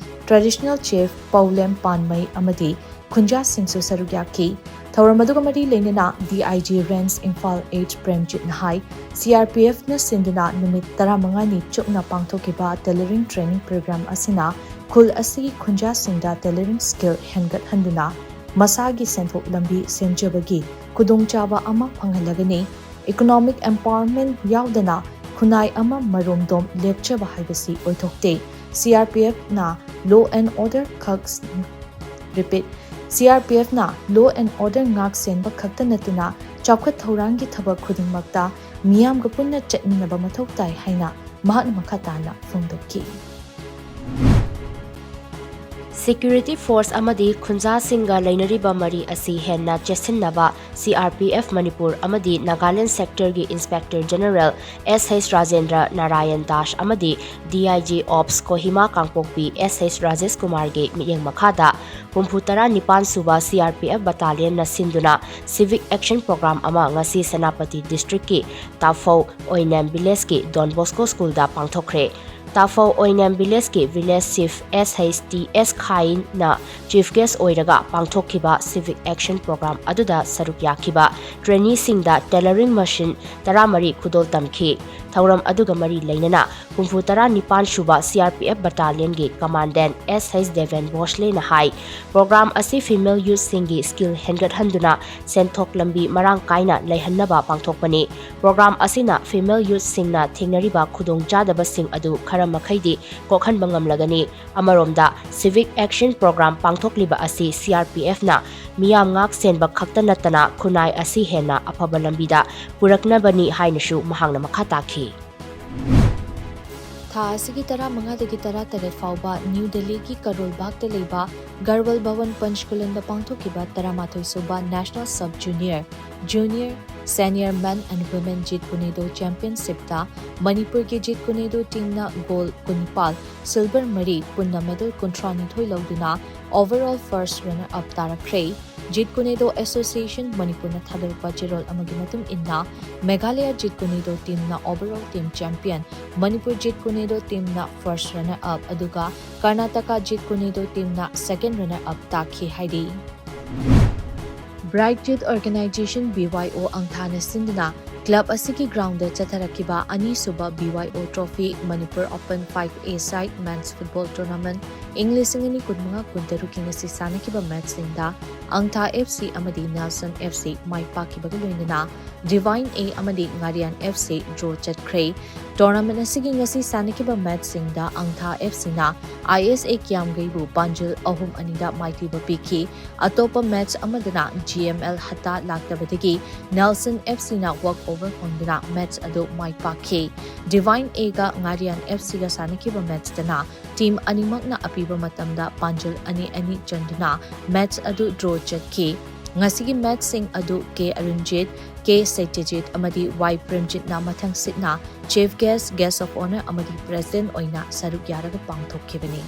Traditional Chief ꯄꯥꯎꯂꯦꯝ ꯄꯥꯟꯃꯩ ꯑꯃꯗꯤ ꯈꯨꯟꯖꯥꯁꯤꯡꯁꯨ ꯁꯔꯨꯛ ꯌꯥꯈꯤ꯫ ꯊꯧꯔꯝ ꯑꯗꯨꯒ ꯃꯔꯤ ꯂꯩꯅꯅ DIG Range Imphal H Premjit ꯅ ꯍꯥꯏ, CRPF ꯅ ꯁꯤꯟꯗꯨꯅ ꯅꯨꯃꯤꯠ ꯇꯔꯥꯃꯉꯥꯅꯤ ꯆꯨꯞꯅ ꯄꯥꯡꯊꯣꯛꯈꯤꯕ tailoring training program ꯑꯁꯤꯅ ꯈꯨꯜ ꯑꯁꯤꯒꯤ ꯈꯨꯟꯖꯥꯁꯤꯡꯗ tailoring skill ꯍꯦꯟꯒꯠꯍꯟꯗꯨꯅ ꯃꯁꯥꯒꯤ ꯁꯦꯟꯊꯣꯛ ꯂꯝꯕꯤ ꯁꯦꯝꯖꯕꯒꯤ ꯈꯨꯗꯣꯡꯆꯥꯕ ꯑꯃ ꯐꯪꯍꯜꯂꯒꯅꯤ꯫ Economic empowerment ꯌꯥꯎꯗꯅ ꯈꯨꯟꯅꯥꯏ ꯑꯃ ꯃꯔꯣꯝꯗꯣꯝ ꯂꯦꯞꯆꯕ ꯍꯥꯏꯕꯁꯤ ꯑꯣꯏꯊꯣꯛꯇꯦ꯫ CRPF ꯅ law and order ꯈꯛ, repeat, CRPF ꯅ law and order ꯉꯥꯛ ꯁꯦꯟꯕ ꯈꯛꯇ ꯅꯠꯇꯅ ꯆꯥꯎꯈꯠ ꯊꯧꯔꯥꯡꯒꯤ ꯊꯕꯛ ꯈꯨꯗꯤꯡꯃꯛꯇ ꯃꯤꯌꯥꯝꯒ ꯄꯨꯟꯅ ꯆꯠꯃꯤꯟꯅꯕ ꯃꯊꯧ ꯇꯥꯏ ꯍꯥꯏꯅ ꯃꯍꯥꯛꯅ ꯃꯈꯥ ꯇꯥꯅ ꯐꯣꯡꯗꯣꯛꯈꯤ꯫ Security force ꯑꯃꯗꯤ ꯈꯨꯟꯖꯥꯁꯤꯡꯒ ꯂꯩꯅꯔꯤꯕ ꯃꯔꯤ ꯑꯁꯤ ꯍꯦꯟꯅ ꯆꯦꯠꯁꯤꯟꯅꯕ CRPF ꯃꯅꯤꯄꯨꯔ ꯑꯃꯗꯤ ꯅꯥꯒꯥꯂꯦꯟ sector ꯒꯤ Inspector General SH Rajendra Narayan Das ꯑꯃꯗꯤ DIG Ops ꯀꯣꯍꯤꯃꯥ ꯀꯥꯡꯄꯣꯛꯄꯤ SH ꯔꯥꯖꯦꯁ ꯀꯨꯃꯥꯔꯒꯤ ꯃꯤꯠꯌꯦꯡ ꯃꯈꯥꯗ ꯍꯨꯝꯐꯨ ꯇꯔꯥ ꯅꯤꯄꯥꯟ ꯁꯨꯕ CRPF Battalion ꯅ ꯁꯤꯟꯗꯨꯅ Civic Action Program ꯑꯃ ꯉꯁꯤ ꯁꯦꯅꯥꯄꯇꯤ District ꯀꯤ ꯇꯥꯐꯧ ꯑꯣꯏꯅꯦꯝ Village ꯀꯤ Don Bosco School ꯗ ꯄꯥꯡꯊꯣꯛꯈ꯭ꯔꯦ꯫ ꯇꯥꯐꯧ ꯑꯣꯏꯅꯦꯝ Village ꯀꯤ Village Chief SHTS ꯈꯥꯏꯟꯅ Chief Guest ꯑꯣꯏꯔꯒ ꯄꯥꯡꯊꯣꯛꯈꯤꯕ Civic Action Program ꯑꯗꯨꯗ ꯁꯔꯨꯛ ꯌꯥꯈꯤꯕ trainee ꯁꯤꯡꯗ tailoring machine ꯇꯔꯥꯃꯔꯤ ꯈꯨꯗꯣꯜ ꯇꯝꯈꯤ꯫ ꯊꯧꯔꯝ ꯑꯗꯨꯒ ꯃꯔꯤ ꯂꯩꯅꯅ ꯍꯨꯝꯐꯨ ꯇꯔꯥ ꯅꯤꯄꯥꯟ ꯁꯨꯕ CRPF Battalion ꯒꯤ Commandant SH ꯗꯦꯕꯦꯟ ꯚꯣꯁꯂꯦꯅ ꯍꯥꯏ, program ꯑꯁꯤ female youth ꯁꯤꯡꯒꯤ skill ꯍꯦꯟꯒꯠꯍꯟꯗꯨꯅ ꯁꯦꯟꯊꯣꯛ ꯂꯝꯕꯤ ꯃꯔꯥꯡ ꯀꯥꯏꯅ ꯂꯩꯍꯟꯅꯕ ꯄꯥꯡꯊꯣꯛꯄꯅꯤ꯫ Program ꯑꯁꯤꯅ female youth ꯁꯤꯡꯅ ꯊꯦꯡꯅꯔꯤꯕ ꯈꯨꯗꯣꯡꯆꯥꯗꯕꯁꯤꯡ ꯑꯗꯨ ꯈꯔ ꯃꯈꯩꯗꯤ ꯀꯣꯛꯍꯟꯕ ꯉꯝꯂꯒꯅꯤ꯫ ꯑꯃꯔꯣꯝꯗ, Civic Action Program ꯄꯥꯡꯊꯣꯛꯂꯤꯕ ꯑꯁꯤ C R P F ꯅ ꯃꯤꯌꯥꯝ ꯉꯥꯛ ꯁꯦꯟꯕ ꯈꯛꯇ ꯅꯠꯇꯅ ꯈꯨꯟꯅꯥꯏ ꯑꯁꯤ ꯍꯦꯟꯅ ꯑꯐꯕ ꯂꯝꯕꯤꯗ ꯄꯨꯔꯛꯅꯕꯅꯤ ꯍꯥꯏꯅꯁꯨ ꯃꯍꯥꯛꯅ ꯃꯈꯥ ꯇꯥꯈꯤ꯫ ꯊꯥ ꯑꯁꯤꯒꯤ ꯇꯔꯥꯃꯉꯥꯗꯒꯤ ꯇꯔꯥꯇꯔꯦꯠ ꯐꯥꯎꯕ ꯅ꯭ꯌꯨ ꯗꯦꯜꯂꯤꯒꯤ ꯀꯔꯣꯜ ꯕꯥꯒꯇ ꯂꯩꯕ ꯒꯔꯋꯜ ꯚꯋꯟ ꯄꯟꯆꯀꯨꯂꯟꯗ ꯄꯥꯡꯊꯣꯛꯈꯤꯕ ꯇꯔꯥꯃꯥꯊꯣꯏ ꯁꯨꯕ National Sub Junior, Junior, Senior Men and Women ꯖꯤꯠ ꯀꯨꯅꯦꯗꯣ ꯆꯦꯝꯄꯤꯌꯟꯁꯤꯞꯇ ꯃꯅꯤꯄꯨꯔꯒꯤ ꯖꯤꯠ ꯀꯨꯅꯦꯗꯣ ꯇꯤꯝꯅ ꯒꯣꯜ ꯀꯨꯟꯅꯤꯄꯥꯜ, ꯁꯤꯜꯚꯔ ꯃꯔꯤ, ꯄꯨꯟꯅ ꯃꯦꯗꯜ ꯀꯨꯟꯊ꯭ꯔꯥꯅꯤꯊꯣꯏ ꯂꯧꯗꯨꯅ overall first runner up ꯇꯥꯔꯛꯈ꯭ꯔꯦ꯫ ꯖꯤꯠ ꯀꯨꯅꯦꯗꯣ ꯑꯦꯁꯣꯁꯤꯌꯦꯁꯟ ꯃꯅꯤꯄꯨꯔꯅ ꯊꯥꯗꯣꯔꯛꯄ ꯆꯦꯔꯣꯜ ꯑꯃꯒꯤ ꯃꯇꯨꯡ ꯏꯟꯅ, Meghalaya ꯖꯤꯠ ꯀꯨꯅꯦꯗꯣ ꯇꯤꯝꯅ overall team champion, Manipur ꯖꯤꯠ ꯀꯨꯅꯦꯗꯣ ꯇꯤꯝꯅ first runner up, ꯑꯗꯨꯒ ꯀꯔꯅꯥꯇꯀꯥ ꯖꯤꯠ ꯀꯨꯅꯦꯗꯣ ꯇꯤꯝꯅ second runner up ꯇꯥꯈꯤ ꯍꯥꯏꯔꯤ꯫ Bright Youth Organization, B Y O, ꯑꯪꯊꯥꯅ ꯁꯤꯟꯗꯨꯅ club ꯑꯁꯤꯒꯤ ground ꯗ ꯆꯠꯊꯔꯛꯈꯤꯕ ꯑꯅꯤꯁꯨꯕ B Y O Trophy Manipur Open five A side men's football tournament ꯏꯪ ꯂꯤꯁꯤꯡ ꯑꯅꯤ ꯀꯨꯟꯃꯉꯥ ꯀꯨꯟꯇꯔꯨꯛꯀꯤ ꯉꯁꯤ ꯁꯥꯟꯅꯈꯤꯕ match ꯁꯤꯡꯗ ꯑꯪꯊꯥ F C ꯑꯃꯗꯤ Nelson F C ꯃꯥꯏ ꯄꯥꯛꯈꯤꯕꯒ ꯂꯣꯏꯅꯅ Divine A ꯑꯃꯗꯤ ꯉꯥꯔꯤꯌꯥꯟ F C draw ꯆꯠꯈ꯭ꯔꯦ꯫ Tournament ꯑꯁꯤꯒꯤ ꯉꯁꯤ ꯁꯥꯟꯅꯈꯤꯕ match ꯁꯤꯡꯗ ꯑꯪꯊꯥ F C ꯅ I S A ꯀꯤꯌꯥꯝꯒꯩꯕꯨ ꯄꯥꯟꯖꯤꯜ ꯑꯍꯨꯝ ꯑꯅꯤꯗ ꯃꯥꯏꯊꯤꯕ ꯄꯤꯈꯤ꯫ ꯑꯇꯣꯞꯄ match ꯑꯃꯗꯅ G M L ꯍꯠꯇꯥ ꯂꯥꯛꯇꯕꯗꯒꯤ Nelson F C ꯅ walk over ꯐꯪꯗꯨꯅ match ꯑꯗꯨ ꯃꯥꯏ ꯄꯥꯛꯈꯤ꯫ Divine A ꯒ ꯉꯥꯔꯤꯌꯥꯟ F C ꯒ ꯁꯥꯟꯅꯈꯤꯕ match ꯇꯅ team ꯑꯅꯤꯃꯛꯅ ꯑꯄꯤꯕ ꯃꯇꯝꯗ ꯄꯥꯟꯖꯤꯜ ꯑꯅꯤ ꯑꯅꯤ ꯆꯟꯗꯨꯅ match ꯑꯗꯨ draw ꯆꯠꯈꯤ꯫ ꯉꯁꯤꯒꯤ match ꯁꯤꯡ ꯑꯗꯨ K ꯑꯔꯨꯟꯖꯤꯠ, K ꯁꯩꯇ꯭ꯌꯖꯤꯠ ꯑꯃꯗꯤ Y ꯄ꯭ꯔꯦꯝꯖꯤꯠꯅ ꯃꯊꯪ ꯁꯤꯠꯅ chief guest, guest of honour ꯑꯃꯗꯤ president ꯑꯣꯏꯅ ꯁꯔꯨꯛ ꯌꯥꯔꯒ ꯄꯥꯡꯊꯣꯛꯈꯤꯕꯅꯤ꯫